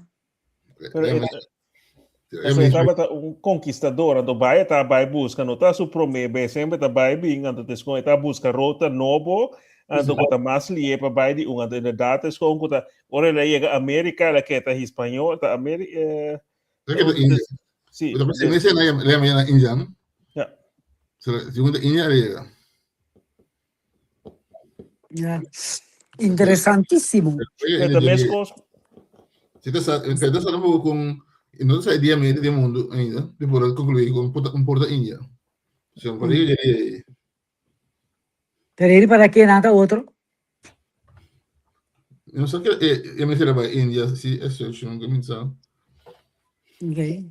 Pero e tabata un conquistador, anto bai e ta bai busca, no ta su prome bes, semper ta bai bin, anto te skon e ta busca rota nobo, anto ku ta mas lié pa bai di un, anto inderdaad e skon ku ta, ora el a yega America, el a keda hispañol, ta Ameri, eh, El a keda India. Sí. Pero pues, ese na le llama na India, ¿no? Ja. Según de India le llega. Ja. Interesantísimo. Pero también es cos. Si te sa, te sa un poco con no sa idea medio del mundo ainda, de por concluir con un porta India. Se un por ahí Pero ir para qué nada otro? No sa ke e mester bai India si e search no kuminsá. Okay.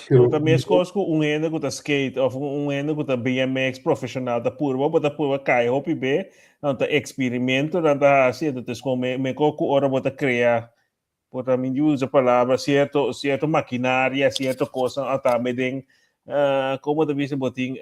Pero ta meskos ku un hende ku ta skate of un hende ku ta BMX profesional ta purba, bo ta purba kai hopi be, nan ta experimento nan ta hasi, entonces kon me meko ku ora bo ta krea, bo ta mi usa palabra cierto cierto maquinaria, cierto kosnan a tambe den komo ta bisa bo tin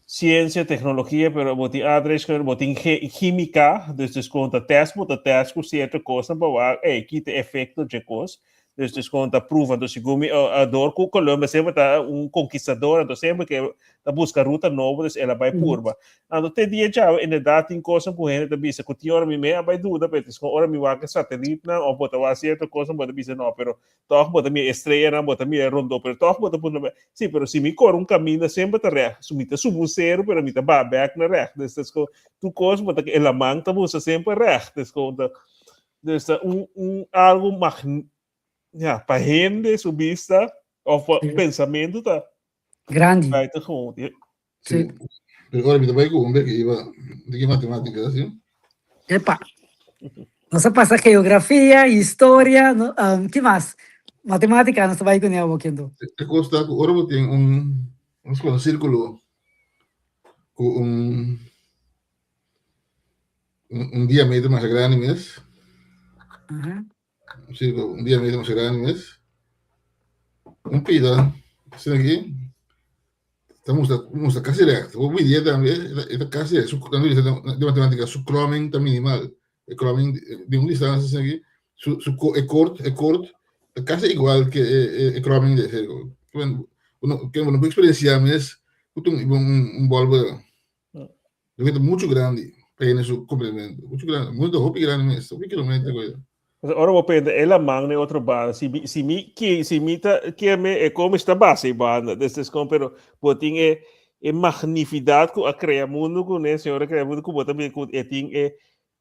Ciencia, tecnologia, pero bo tin aardrijkskunde, bo tin química, dus dus kon ta test, bo ta test ku cierto cosnan pa wak, ey, ki ta efecto dje cos. Dus dus kon ta proef, anto segun mi, dor ku Columbus semper ta un conquistador, anto semper ke ta busca ruta nobo, dus el a bai purba. Anto te dia djawe, inderdaad tin cosnan ku hende ta bisa ku tin ora mi me a bai duda, pero es kon ora mi wak e satelitnan of bo ta wak cierto cosnan, bo ta bisa no, pero Tòg bo ta mira e streanan, bo ta mira rondó, pero tòg bo ta puntra mi, sí, pero si mi kore un kaminda semper ta règt, so mi ta subi un seru, pero mi ta baha bèk na règt. Dus ta tur kos bo ta, e laman ta busa semper règt. Dus kon ta, dus ta un, un algu mag, ja, pa hende su bista òf pa pensamentu ta Grandi. buitengewoon. Ja. Sí. Pero ora mi ta bai ku un bek iba di ki matemática, sí. Epa. Nos a pasa geografia, historia, no, um, ki mas? Matemática nos ta bai kuné awor kendo. E kos ta ku ora bo tin un, un un sírkulo ku un un, un diameter mas grandi mes, Un sirkulo un diameter mas grandi mes. Un pida asina aki ta mustra mustra kasi règt. Bo midié tambe e ta kasi règt. Su di matematika su kromming ta minimal. E kromming di un distansia asina aki su su e kort e kort ta kasi igual ke e kromming di e sirkulo. Ke bo no por eksperensiá mes ku ta un un bòlbo. Lo ta mucho grandi pa hende su complemento. Mucho grandi, mundo hopi grandi mes, hopi kilometer ko ya. Ora bo pende e laman ne otro banda, si mi, si mi, ki, si mi ta kier me e come sta base e banda, des des kon, pero bo tin e e magnifidat ku a krea mundo ku ne, Señor a krea mundo ku bo ta mira ku e tin e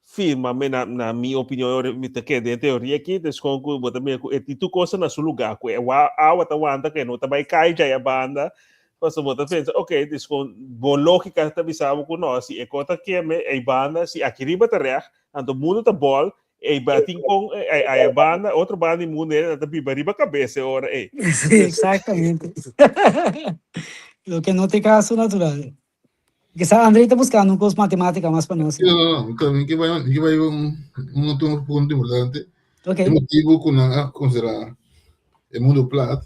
firma me na na mi opinion ora mi ta kere den teoria aki des kon ku bo ta mira ku e tin tur cosa na su lugar ku e awa ta wanta ku e no ta bai kai djaya banda pasobra bo ta pensa ok des kon bo logika ta bisa bo ku no si e ko ta keme ei banda si aki riba ta règt anto mundu ta bòl ei ba tin kon ei banda otro banda di mundu hende ta biba riba kabes e ora ei. Sí, exactamente. Loke no ta e caso natural. Kisa André ta buscando un cos matemática mas pa nos. No, no, no. Mi ke bai, mi ke bai un, un otro punto importante. Ok. E motivo ku nan a considera e mundo plat,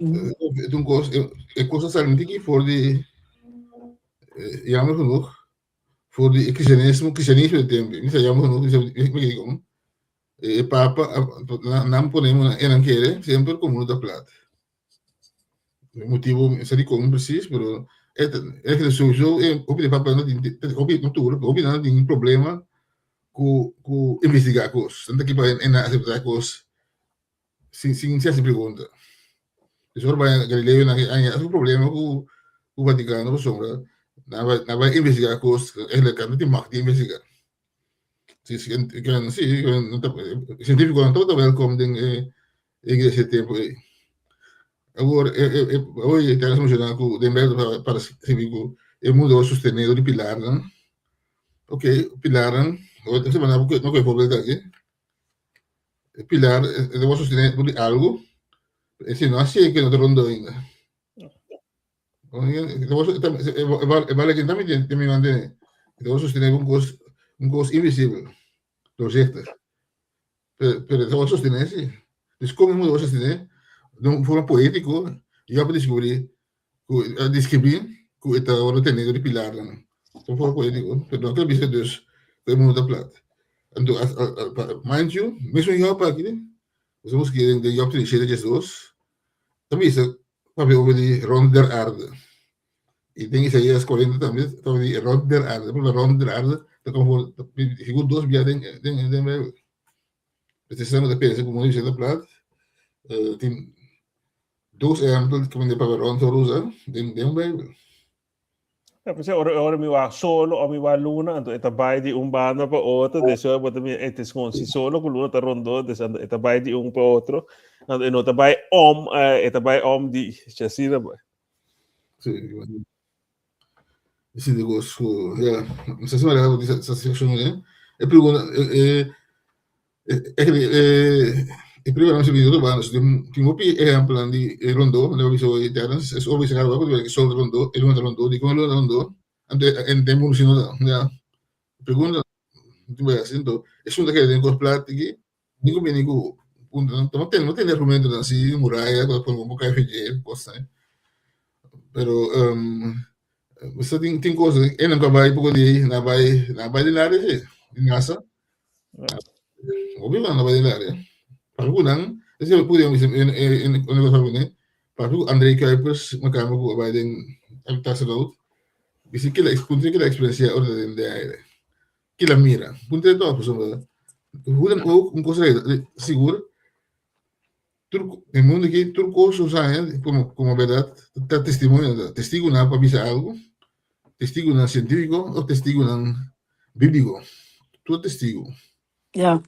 e un cos, e cos a sali un tiki for di, jammer genoeg, for di e cristianismo, cristianismo di tempo. Mi sa jammer genoeg, mi sa, mi ke kon. E papa, nan pone e nan kere semper ku mundo ta plat. Motivo mi sa dikon precies, pero e e sowieso e hopi di papa no tin hopi no tur, hopi nan tin problema ku ku investigá kos. Nan ta kiba e nan aseptá kos sin sin hasi pregunta. Pues ora bai Galileo nan a haña problema ku ku Vaticano pasobra nan bai nan bai investigá kos, e no tin mag di investigá. Si, si, si, científico no tabata welkom den e iglesia e tempo ei. Awor, e, e, e, hoy te menciona ku den Bijbel para escribir ku e mundo was sostenido di pilarnan. Ok, pilarnan, hoy te semana no koe voorbeeld aki. E pilar, e was sostenido di algo, e si no así que no te rondo ainda. E vale que también te me mantiene. Te was sostener un cos invisible, doorzichtig. Pero, pero te was sostener, sí. Dus como mundo was sostener, de un forma poético, yo a descubrir, a describir, que está ahora tenido de pilar, de un forma poético, pero no que dice dus, que el mundo está plat. Entonces, mind you, mesmo Job aqui, você que de Job 37, 2, também isso, papia over di rond der aarde. I den Isaías 40 tambe ta di rond der aarde. Por rond der aarde ta como sigur dos bia den den den Bijbel. Dus esei ta pensa ku mundu ta plat. Tin dos ehempel ku men papia rond ta usa den den Bijbel. Ja, pues ora, ora mi wa solo o mi wa luna, anto eta bai di un banda pa otro, dus ora bota mi het is gewoon si solo ku luna ta rondo, dus anto eta bai di un pa otro, anto e no ta bai om, eh, eta bai om di, asina bai. Sí, sí, digo, su, ja, no sé si me di satisfacción, eh. E pregunta, eh, eh, eh, e prima non si vede urbano, tin hopi ehempel di rondó, ne visto Terence, es obvio sacar abajo, que sol rondó, e luna rondó, di con luna rondó, ante en tempo sino ja. Pregunta, tin bai haciendo, es un que den cos plati, ni ku ni ku punto, no ten no tiene argumento así, muralla, por un poco FG, cosa, eh. Pero um, tin tin cos, e nunca bai poco di na bai na bai di área, sí, di NASA. Obvio na bai di área. Para ku nan, ese pudi en en en en para ku André Kuipers, makamba ku bai den astronaut, dice que la punto que la experiencia ora den de aire. Que la mira. Punto de todo, pues, hoe dan ook, un cosa sigur, tur, en mundo aki, tur cos usa como, como verdad, ta testimonio, testigo na pa bisa algo, testigo na científico o testigo na bíblico. Tur testigo. Ja.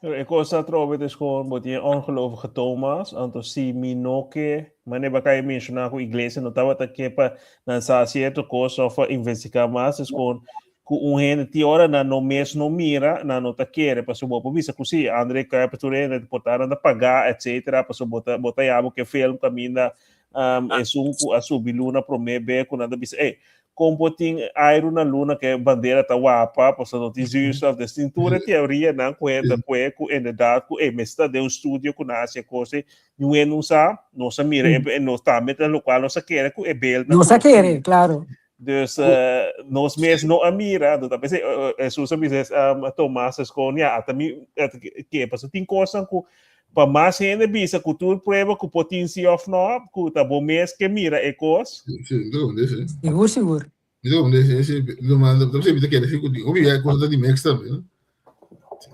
E cos atrobe dus gewoon, bo tin ongelovige Thomas, anto si mi no ke, mane baka e menciona ku iglesia no tabata ke pa nan sa cierto cos of pa investiga mas, is gewoon ku un hende ti ora nan no mes no mira, nan no ta kere, paso bo por bisa ku si, André Kuipers tur hende por ta nan ta paga, etcetera, paso bo ta bo ta yama ke film kaminda um, esun ku a subi luna prome be ku nan ta bisa, ey, kon por tin airu na luna ke bandera ta wapa, paso no tin zuurstof, dus tin tur e teorianan ku hende ta kue ku inderdaad ku ey mester ta den un studio ku nan a hasi e kos ey, niun hende no sa, nos a mira e nos tambe ta lokual nos a kere ku e beeldnan Nos a kere, claro. Dus nos mes no a mira, anto ta pensé, Jesus a bisa um, Tomas es kon, ja, ata mi, ata ke, paso tin kosnan ku pa mas hende bisa ku tur prueba ku por tin si of no, ku ta bo mes ke mira e kos. Sí, sí, mi ta komprendé, sí. Sigur, sigur. Mi ta komprendé, sí, sí. No, ma, no, no sé, mi ta kere sí, ku tin, hopi ya kos ta di mix tambe, no?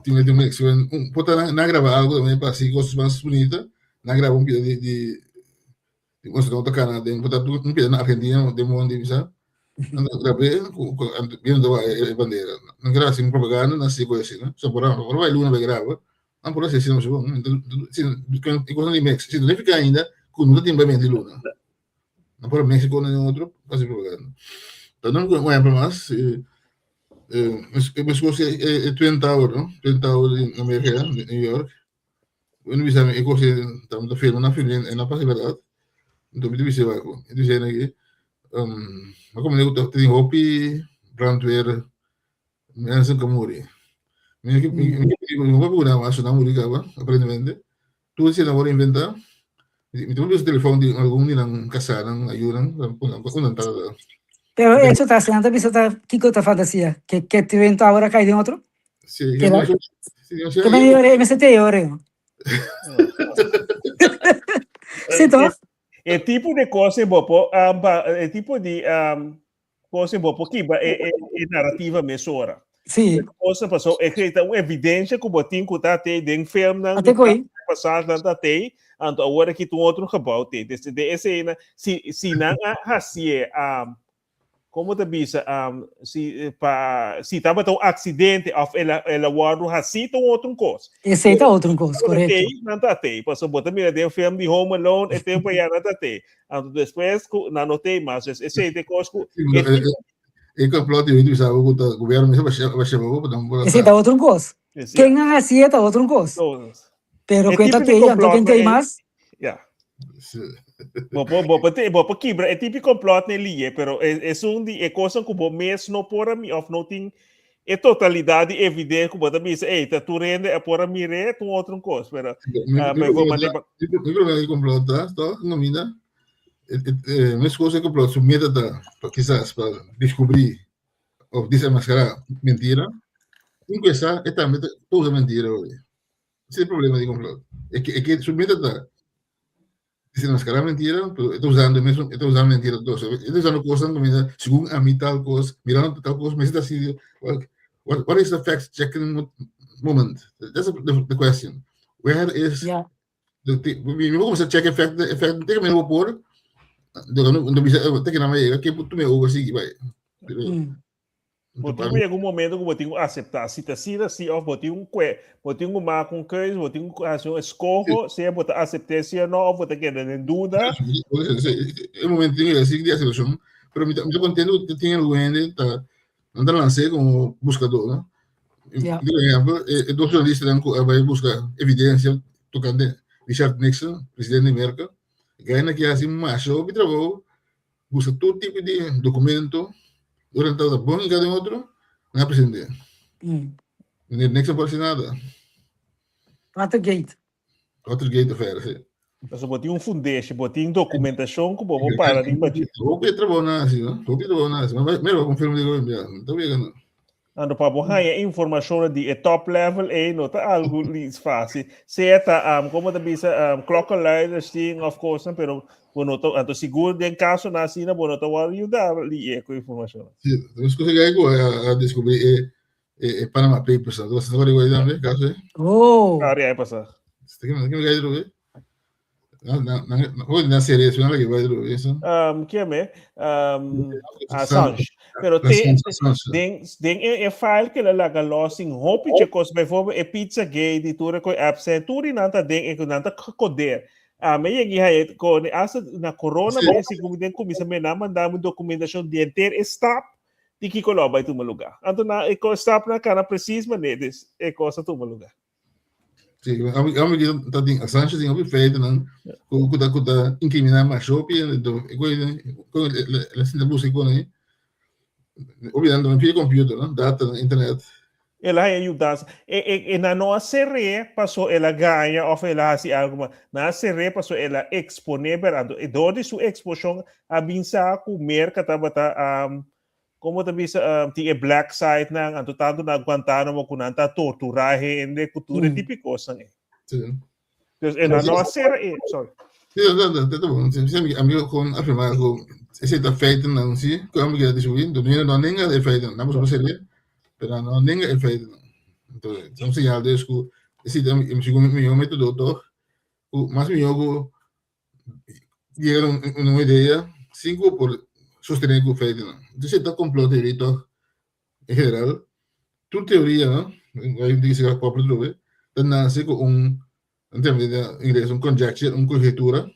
Tin di mix, un, por ta nan, nan graba algo tambe pa hasi kos mas bunita, nan graba un pida di, di, di kos no ta kana den, por ta un pida na Argentina, den mondi, bisa. Nan ta grab'é, ku, ku, viendo e, e bandera. Nan graba sin propaganda, nan hasi kos asina, no? So, por ora bai luna bai graba, nan por hasi asina masha bon. Si, e kosnan di mix, si no significa ainda ku no ta tin bai menti luna. Nan por mix ku un otro pa hasi propaganda. Pero nan un ehempel mas, eh, eh, meskos e, e, e Twin Tower, no? Twin Tower in Amerika, New York. Uno bisa mi, e kos ei ta ta firma na firma e no pasa berdad. Enton mi ta bisa wak, mi ta bisa aki, um, mi komo ku ta tin hopi brandweer mensen ku a muri. Mi mi mi mi no papia ku nan mas, nan muri kaba aparentemente. Tur esei nan wòrdu inventá. Mi ta bisa telefòn di algun di nan kasánan, ayunan, ku nan ta. Pero echo ta, si nan ta bisa ta kiko ta fantasia? Ke ke Twin Tower a kai den otro? Sí, Que la, que me yore, me sete yore. Sí, toch? E tipo de cosa bo um, pa, e tipo di um, cosa bo por kiba e, e, e narrativa mesora. Sí. Cosa pasó, e que ta un evidencia ku bo tin ku ta te den film nan, Ate koi. passage nan ta te, anto awor aki tu otro gebouw te. Dus de escena, si, si nan a hacie, um, Komo ta bisa um, si eh, pa si tabata un aksidente òf el a el a wòrdu hasí ta un otro kos. Esei ta otro kos, Tabata korekto. tei, nan ta tei. Pasobra bo ta mira den film di Home Alone e tempu ayá nan ta tei. Anto despues ku nan no tei mas. Dus esei ta e kos ku Sí, e pero, eh, eh, e complot di bisa ku ta gobierno mester ba sheba bo, pa por Esei ta otro kos. Yes, Ken ja. a hasié ta otro kos. No, Pero E ku e ta tipo di tei, anto complot ken tei e mas? ja. Sí. Bo por bo por te bo por kibra e tipo di complot ne liye, pero e esun di e kosnan ku bo mes no por a mi of no tin e totalidat di evidensia ku bo ta bisa, ey, ta tur hende a por a mir'é, ta un otro kos, pero Mi ah, mi bijvoorbeeld problema mane pa mi problema di complot ta, toch, no mina, e, e, e, meskos e complot su meta ta pa kisas pa descubrí of desenmascará mentira, tin ku esa e tambe ta usa mentira hoy. Ese e problema di complot. E ke, e ke su meta ta desenmascará mentira, pero e ta usando e mesun, e ta usando mentira dos. E ta usando cosnan ku mira, segun ami tal cos, mirando tal cos, mester ta así. What, what, what is the fact checking moment? That's the, the question. Where is Ja. the, the, mi mi kuminsá check e fact, e fact, te ke mi no por, de no bisa, te ke na me yega, ke tu me over sigui bai. Pero, Bo tin ku yega un momento ku bo tin ku aseptá si ta asina si òf bo tin un kue, bo tin ku mak un keus, bo tin ku hasi un eskoho, sea bo ta asept'é si o no òf bo ta keda den duda. E momento tin ku di aceptacion, pero mi ta mi ta contento ku tin algun hende ta nan ta lans'é komo buskadó, no? Ja. Por ehempel, e dos journalistanan ku a bai buska evidensia tokante Richard Nixon, presidente di Merka, gana ki hasi masha hopi trabou Buska tur tipo di documento, ora nan tabata bon hinká den otro, nan a present'é. Meneer Nixon por hasi nada. Watergate. Watergate affair, si. Pasobra bo tin un fundeshi, bo tin documentacion ku bo por para riba dje. Hopi trabou nan hasi, no? Hopi trabou nan hasi. Mira bo confirma di hopi bia. No ta wega no. Anto pa bo haña informashonnan di e top level ei no ta algu lis fásil. Sea ta um, komo ta bisa um, klokkenluiders tin of kosnan, pero bo no ta, anto sigur den kasonan asina bo no ta wòrdu yuda lié ku informashonnan. Sí, nos konsegui algu a, a descubrí e, e, e Panama Papers. Anto, você sabe igual tambe, caso, eh? Oh! Ari ai pasa. Você que me gai droga? Na na na, hoy na serie, suena la que vai droga, eso. Um, ken me? Um, Assange. Pero te, den, den e, e file que la laga los sin hopi che cos, bijvoorbeeld e pizza gay di tur ko absent, tur nan ta den e nan ta koder. A me yegi hai con hasta na corona me si como den kumisa me na manda mi documentación di enter e stap di kiko lo bai tuma lugar. Anto na e ko stap na kana precies mané des e cosa tuma lugar. Sí, ami ami ki ta tin Assange tin hopi feitonan ku ku ta ku ta inkriminá masha hopi ento e ku ku el a sinta buska kon ei hopi nan ta pidi computer no data na internet. El a haña yudansa. E e e nan no a ser'é paso el a gaña òf el a hasi algu mal. Nan a ser'é paso el a eksponé bèrdat. Anto dor di su eksposhon a bin sa ku Merka tabata Como ta bisa um, tin e black site nan, anto tanto na Guantanamo ku nan ta tortura hende ku tur e tipo de cosnan e. Sí. Dus en nan no a cera e, sorry. Sí, no, no, no, no, sí, sí, ami con afirmar ku ese ta feiten nan sí, ku ami keda descubrir, do no nenga e feiten, nan por seria, pero no nenga e feiten. Entonces, un señal dus ku ese ta mi segun mi método toch, ku mas mihó ku Yega na un idea sin ku por sostené ku feitonan. Entonces ta complot teoria tòg en general. Tur teoria no, hay di sega Popper trobe, ta nase ku un, nan ta yama den ingles un conjecture, un conjetura,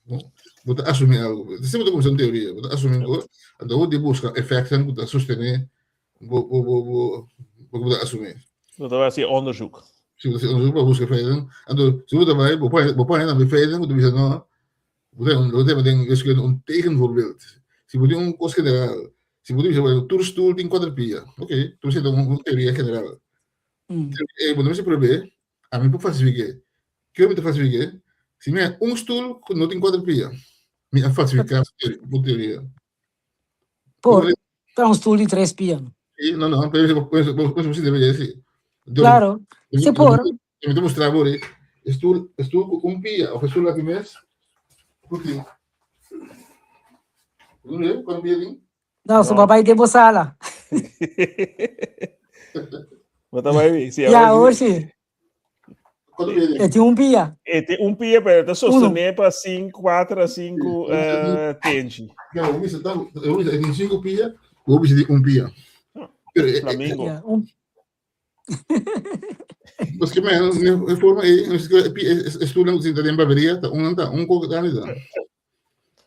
no? Bo ta asumí algu. Asina bo ta kuminsá un teoria, bo ta asumí un kos, anto bo di buska efectonan ku ta sostené bo bo bo bo bo bo ta asumí. Bo ta hasi onderzoek. Si bo ta hasi onderzoek pa buska feiten. Anto si bo ta bai bo por bo por haña tambe feiten ku ta bisa no bo ta bo ta den wiskunde un tegenvoorbeeld. Si bo tin un kos general, si bo ta bisa bueno tur stoel tin kuater pia, oke, tur esei ta un teoria general. E bo no mester prob'é, ami por falsifik'é. Kiko mi ta falsifik'é? Si mi haña un stoel ku no tin kuater pia, mi a falsifiká bo teoria. Por ta un stoel di tres pia. Sí, no, no, pero pues sí debería decir. Claro, se por. Mi te mostrar por ahí. Stoel, stoel con un pia, of stoel aquí mes. Porque. ¿Cuánto pia tin? No, so babay de bosala. Bo ta bai, sí, Ya, ahora sí. E tin un pia. E tin un pia, pero ta sostené pa 5, 4 a 5 tenchi. No, e tin 5 pia. Bo bisa di un pia. Pero, eh, Flamingo. Ja, un Mas que men, e forma ei, e stoelnan ku sinta den barberia, ta un ta un koko grandi ta.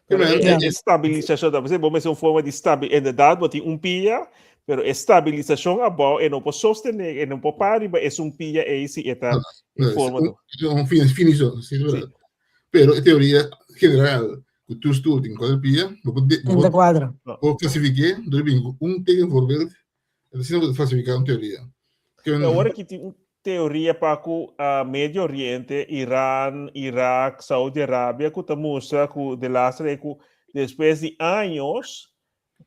Pero e, e stabilisacion, ta bo mester un forma di stabi, inderdaad, bo tin un pia, pero e stabilisacion abou e no por sostener, e no por para riba es un pia ei si e ta en forma. Un fin, finiso, sí, sí. Pero e teoria general, ku tur stoel tin kuater pia, bo por, bo por, cuadro. Bo clasifique, door bin un tegenvoorbeeld, asina bo ta falsifica un teoria. Awor aki tin un teoria pa ku Medio Oriente, Iran, Irak, Saudi Arabia ku ta mustra ku de laatste rei ku despues di años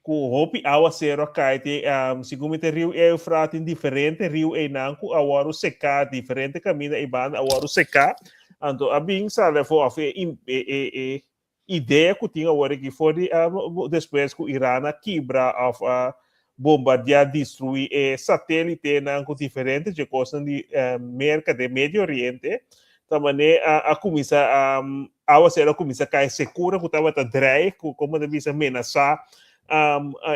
ku hopi awasero a kai te segun mi ta riu Eufrat tin diferente riu einan ku a wòrdu seká diferente kaminda ei banda a wòrdu seká anto a bin sali afó òf e e idea ku tin awor aki for di despues ku Iran a kibra òf a bombardiá destruí e satélitenan ku diferente dje kosnan di Merka den Medio Oriente ta manera a a kuminsá awasero a kuminsá kai sekura ku tabata dreig ku komo ta bisa menasá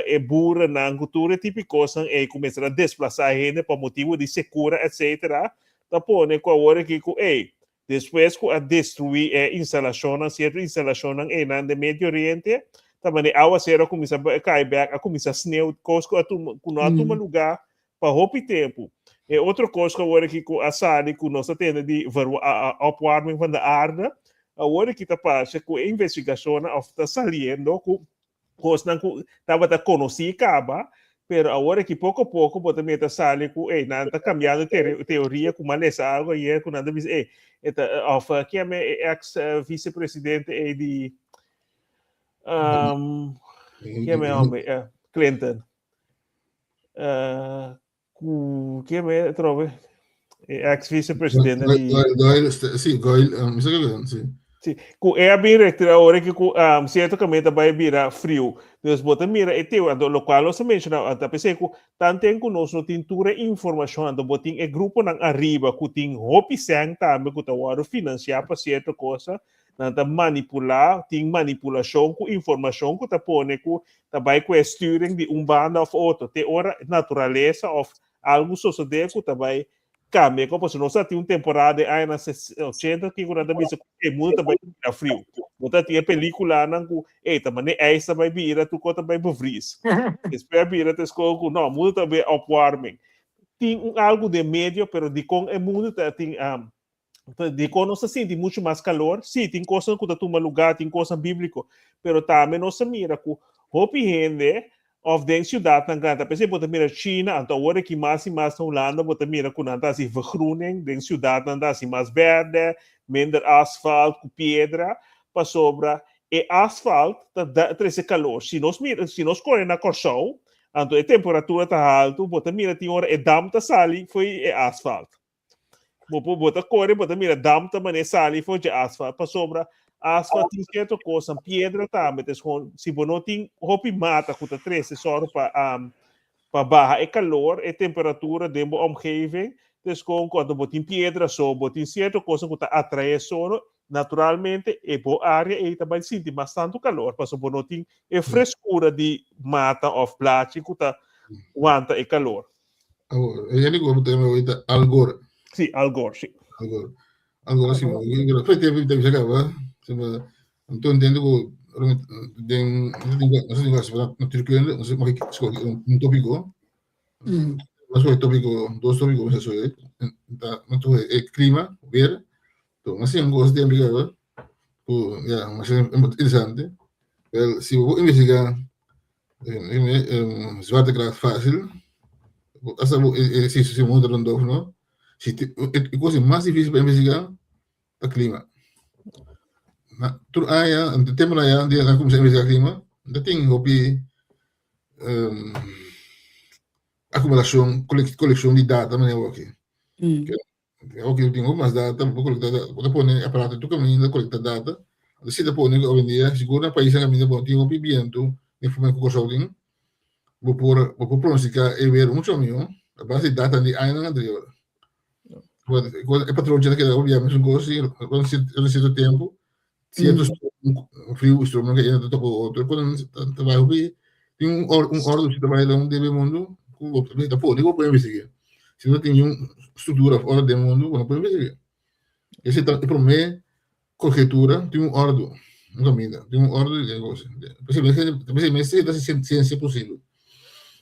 e burenan ku tur e tipo di kosnan ei ku mester a desplasá hende pa motibu di sekura etsetera ta pone ku awor aki ku ei Despues ku a destruí e instalashonnan, sierto instalashonnan einan den Medio Oriente, ta manera e awasero a kuminsá kai bèk, a kuminsá sneu, kos ku a tuma, ku no a tuma lugá pa hopi tempu. E otro kos ku awor aki ku a sali ku nos a tende di opwarming van de aarde, awor aki ta parse ku e investigashonnan òf ta saliendo ku kosnan ku tabata konosí kaba, pero awor aki poko poko bo ta mira ta sali ku ey nan ta kambiando teoria ku m'a lesa algo ayer ku nan ta bisa ey e ta òf kieme e ex vicepresidente ey di kieme hombre Clinton ku kieme atrobe e ex vicepresidente di Goyle, sí, Goyle, um, mi sa sí. Sí, ku e a bin retira ora ki ku um, cierto caminda bai bira frio. Dus bo ta mira e teo, anto locual nos a menciona, anto pensé ku tanten ku nos no tin tur e informacion, anto bo tin e gruponan ariba ku tin hopi sèn tambe ku ta wòrdu financiá pa cierto cosa, nan ta manipulá, tin manipulashon ku informashon ku ta pone ku ta bai ku e sturing di un banda òf otro, te ora naturalesa òf algu sosodé ku ta bai kambia. Komo pasobra nos a tin un temporada den añanan 80 kiko nan ta bisa ku e mundu ta bai bira friu. Bo ta tin e pelikulanan ku ey ta manera ijs ta bai bira, tur kos ta bai bevries. Despues a bira ta eskoho ku no, mundu ta bai opwarming. Tin un algu den medio, pero dikon e mundu ta tin Dikon nos ta sinti muchu mas kalor? Sí, tin kosnan ku ta tuma lugá, tin kosnan bíbliko, pero tambe nos ta mira ku hopi hende òf den siudatnan grandi, ta p'esei bo ta mira China, anto awor aki mas i mas na Hulanda bo ta mira ku nan ta hasi vergroening, den siudatnan ta hasi mas bèrdè, minder asfalt ku piedra, pasobra e asfalt ta da trese kalor. Si nos mira, si nos kore na Kòrsou, anto e temperatura ta haltu, bo ta mira tin ora e damp ta sali fo'i e asfalt. Bo por bo ta kore, bo ta mira damp ta mane sali for dje asfalt, pasobra asfalt tin sierto kosnan, piedra tambe, ta gewoon, si bo no tin hopi mata ku ta trese sòru pa um, pa baha e kalor, e temperatura den bo omgeving, ta gewoon kuando bo tin piedra so, bo tin sierto kosnan ku ta atraé solo, naturalmente e bo área ei ta bai sinti mas tantu kalor, pasobra bo no tin e freskura di mata òf blachi ku ta wanta e kalor. Awor, e yende ku bo tema hoy ta Al Gore. Sí, Al Gore, sí. Al Gore. Al Gore, sí. Fue tiempo que te acaba. Anto entiendo ku den no sé natuurkunde, no sé mag ik escoge un tópiko. Mas escoge tópiko, dos tópiko mas escoge. Ta, no e clima, weer. To, mas sin gosto tiempo que ku ja, mas interesante. Wel, si bo investiga Zwaartekracht fácil. Hasta si si mundo rondom no. Si e cosa mas difícil para investigar ta clima. Na tur aña, ante tempo na ya, dia na comienza investigar clima, ta tin hopi um, acumulación, colección di data manera aki. Ok, tin hopi mas data, bo kolekta data, bo ta pone aparato tur kaminda kolekta data. Anto si ta pone ku awendia sigur na paisnan kaminda bo tin hopi bientu den forma ku Kòrsou tin, bo por bo por pronostiká e weer mucho mihó a base di datanan di añanan anterior. E patronchi ta keda hopi bia mesun kos si rond sierto tempu, sierto friu, stroomnan ta toka otro, ta bai hopi. Tin un or, un orde si ta bai un debe mundu, ku bo ta pone ku bo por investigá. Si no tin un struktura of orde den mundu, bo no por investigá. Ese ta e promé conjetura, tin un ordu, un kaminda, tin un ordu den kos. P'esei mester, p'esei mester ta siensia posibel.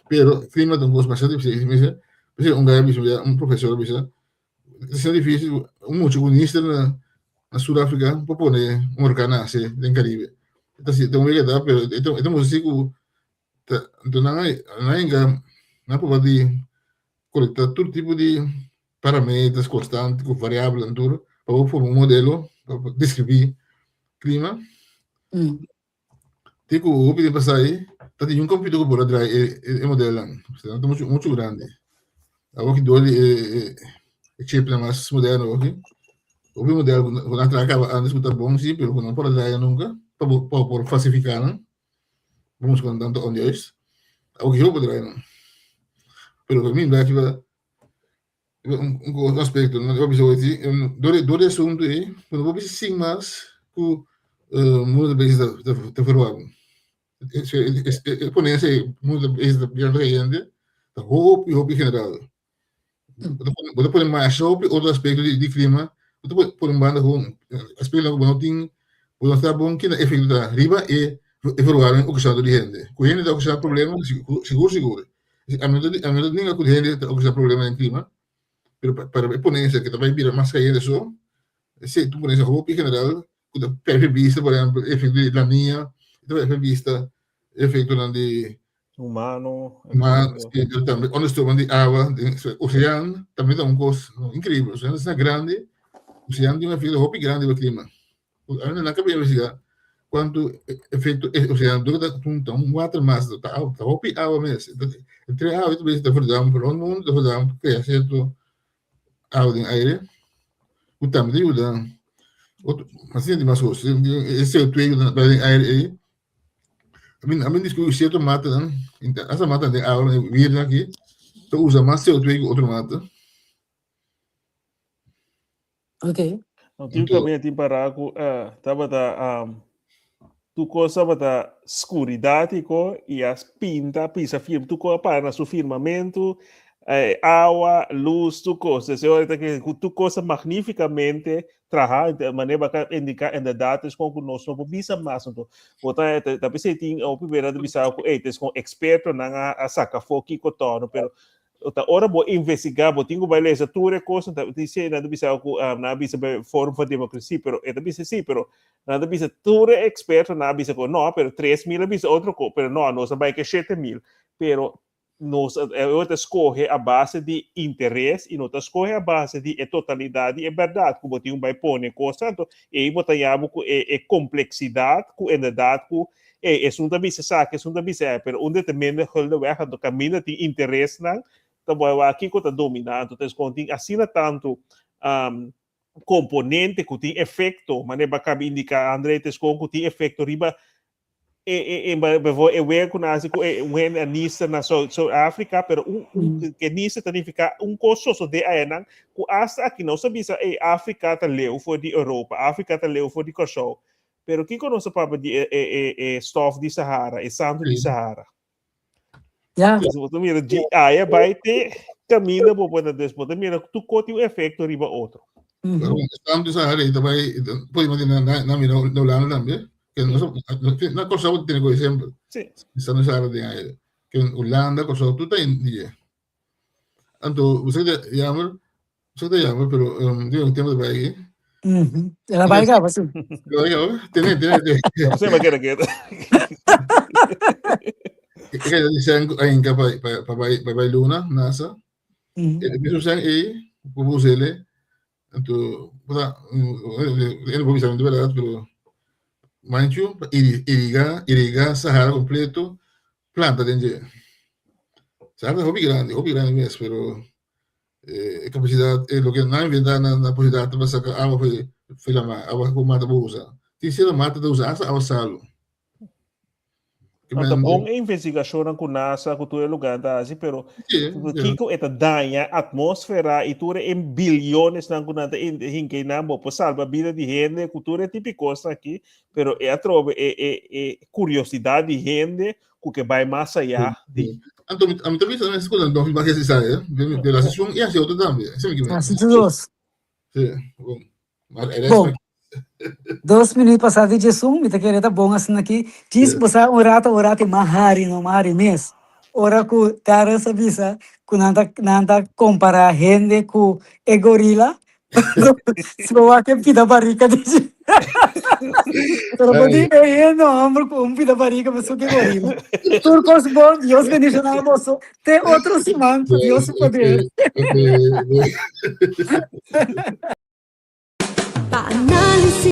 Pero klima ta un kos bastante difísil. Mester, p'esei un guy a bisa mi, un profesor a bisa, ta asina difísil, un mucha ku nister na na Sur Afrika por pone un orkan nase den Karibe. Ta si, ta un wega ta, pero e ta e ta mustra si ku ta anto nan a nan a yega nan a proba di kolektá tur tipo di parameters konstante ku variabelnan tur pa bo forma un modelo pa por deskribí klima. Tin ku hopi di pasa ei ta tin un computer ku por a drai e e modelnan pasobra nan ta muchu muchu grandi. Awor ki dor di e e chipnan mas moderno awor aki hopi model ku nan a traha kaba antes ku ta bon si pero ku no por a drai nunka pa bo pa bo por falsifiká nan. Vamos ku nan ta onjuist. Awor ki hopi por drai nan. Pero pa mi baki pa un un aspecto no bo bisa hoy dor dor di asunto ei bo no por bisa sin mas ku mundo ta bezig ta ta verwarm e ponencia ei mundo ta bezig ta birando kayente ta hopi hopi general bo ta pone masha hopi otro aspecto di clima bo ta pone un banda ku aspectonan ku bo no tin bo no sa bon kina efecto ta riba e verwarming okashonado di hende ku hende ta okashoná problema sigur sigur Ami no ta ami no ta ninga ku hende ta okashoná problema den klima, pero pa e ponencia ku ta bai bira mas kayente so, esei ta un ponencia hopi general ku ta pèrdè bista, por ehèmpel, efekto di La Niña, ta pèrdè bista efektonan di Humano. Humano, sí, pero tambe onderstroom di awa den osean tambe ta un kos inkribel. Osean ta asina grandi, osean tin un efekto hopi grandi riba klima. Ainda nan ka bin investigá kuantu efekto e osean dor ta junta un water massa ta ta hopi awa mes. Entre awa ta bisa ta verdamp rònt mundu ta verdamp krea sierto awa den aire ku tambe ta yuda otro asina tin mas kos e CO2 ku ta den aire ei a bin diskubrí sierto matanan asta matanan den awa wiernan aki ta usa mas CO2 ku otro mata. Ok. No, tin caminda tin para ku uh, tabata um, tu cosa tabata scuridad iko y as pinta pisa firma tu cosa para na su firmamento eh, agua, luz, tu cosa. Se ahorita que tu cosa magníficamente traha, manera baka indica inderdaad is con ku nos no por bisa mas anto. Bota ta pensei tin o primera de bisa ku eh, es con experto nan a, a saca fo kiko tono, pero Ta ora bo investigá, bo tin ku bai lesa tur e kosnan, ta dice, nan ta bisa ku um, nan a bisa bai Forum for Democracy, pero e ta bisa sí, pero nan ta bisa tur e ekspertonan a bisa ku no, pero 3000 a bisa otro ko, pero no, nos a bai ke 7000, pero nos a, e ta skohe a base di interes i no ta skohe a base di e totalidat di e bèrdat ku bo tin ku bai pone kosnan, anto ei bo ta yama ku e e kompleksidat ku inderdat ku Ey, esun ta bisa esaki, esun ta bisa esaki, pero un determinde gulden weg, anto kaminda tin interesnan, ta bo wak kiko ta dominá. Anto ta eskon tin asina tantu um, komponente ku tin efekto, manera bo a kaba indiká, André, ta eskon ku tin efekto riba e, e, e, bijvoorbeeld e weer ku nan hasi ku e, un hende a nista na South, South Africa, pero un, un, mm. ke nista ta nifiká un kos sosodé ayanan, ku asta aki nos a bisa, ey, Afrika ta leu for di Europa, Afrika ta leu for di Kòrsou. Pero kiko nos a papia di e, e, e, e stof di Sahara, e santo di Sahara? Ja. Dus bo ta mira, di aya bai te caminda bo por dus bo ta mira tu ko tin un efecto riba otro. Mm -hmm. Santo di Sahara e bai por imaginar na na mira na Holanda tambe. Que no na Kòrsou tiene ko exemplo. Sí. Santo di Sahara den aire. Que Holanda, Kòrsou, tu ta in die. Anto, você ta jammer, você ta jammer, pero um, di un tempo de bai. Mm El a bai caba, sí. El bai caba? Tene, tene, tene. No sé, ma keda keda. Ik ga die zijn ainka pa pa pa bai pa bai luna, NASA. Mm. E mesmo zijn ei, por usele. Anto, puta, eu não vou bisa de verdade, pero manchu, irrigar, irrigar Sahara completo, planta den dje. Sahara ta hopi grandi, hopi grandi mes, pero eh, e capacidad, eh, loke nan inventa na, na posibilidad pa saca awa foi, foi la mar, awa ku mata bo usa. Tin cierto mata ta usa hasta awa salu. No, ta bon e investigacionnan ku NASA, ku tur e lugar ta hasi, pero Sí, sí. kiko e ta daña atmósfera i tur e bilionesnan ku nan ta hinka einan, bo por salba bida di hende ku tur e tipo di kosnan aki, pero e atrobe e, e, e kuriosidat di hende. ku ke bai mas ayá di. Anto mi mi ta bisa mes ku nan no hasi esaki, eh. De la sesión i hasi otro tambe. Esei mi ke Hasi tur dos. Sí, bon. Maar e Bon. Dos minuut pasá di djesun, mi ta kere ta bon asina aki. Djis bo sa un rato un rato i mas hari no, mas hari mes. Ora ku Terrence a bisa ku nan ta nan ta kompará hende ku e gorila, si bo wak e pida barika di dje. Pero bo di e hende homber ku un pida barika mesun ku e gorila. Tur kos bon, Dios bendishoná boso. Te otro siman ku Dios su poder. Pa análisis.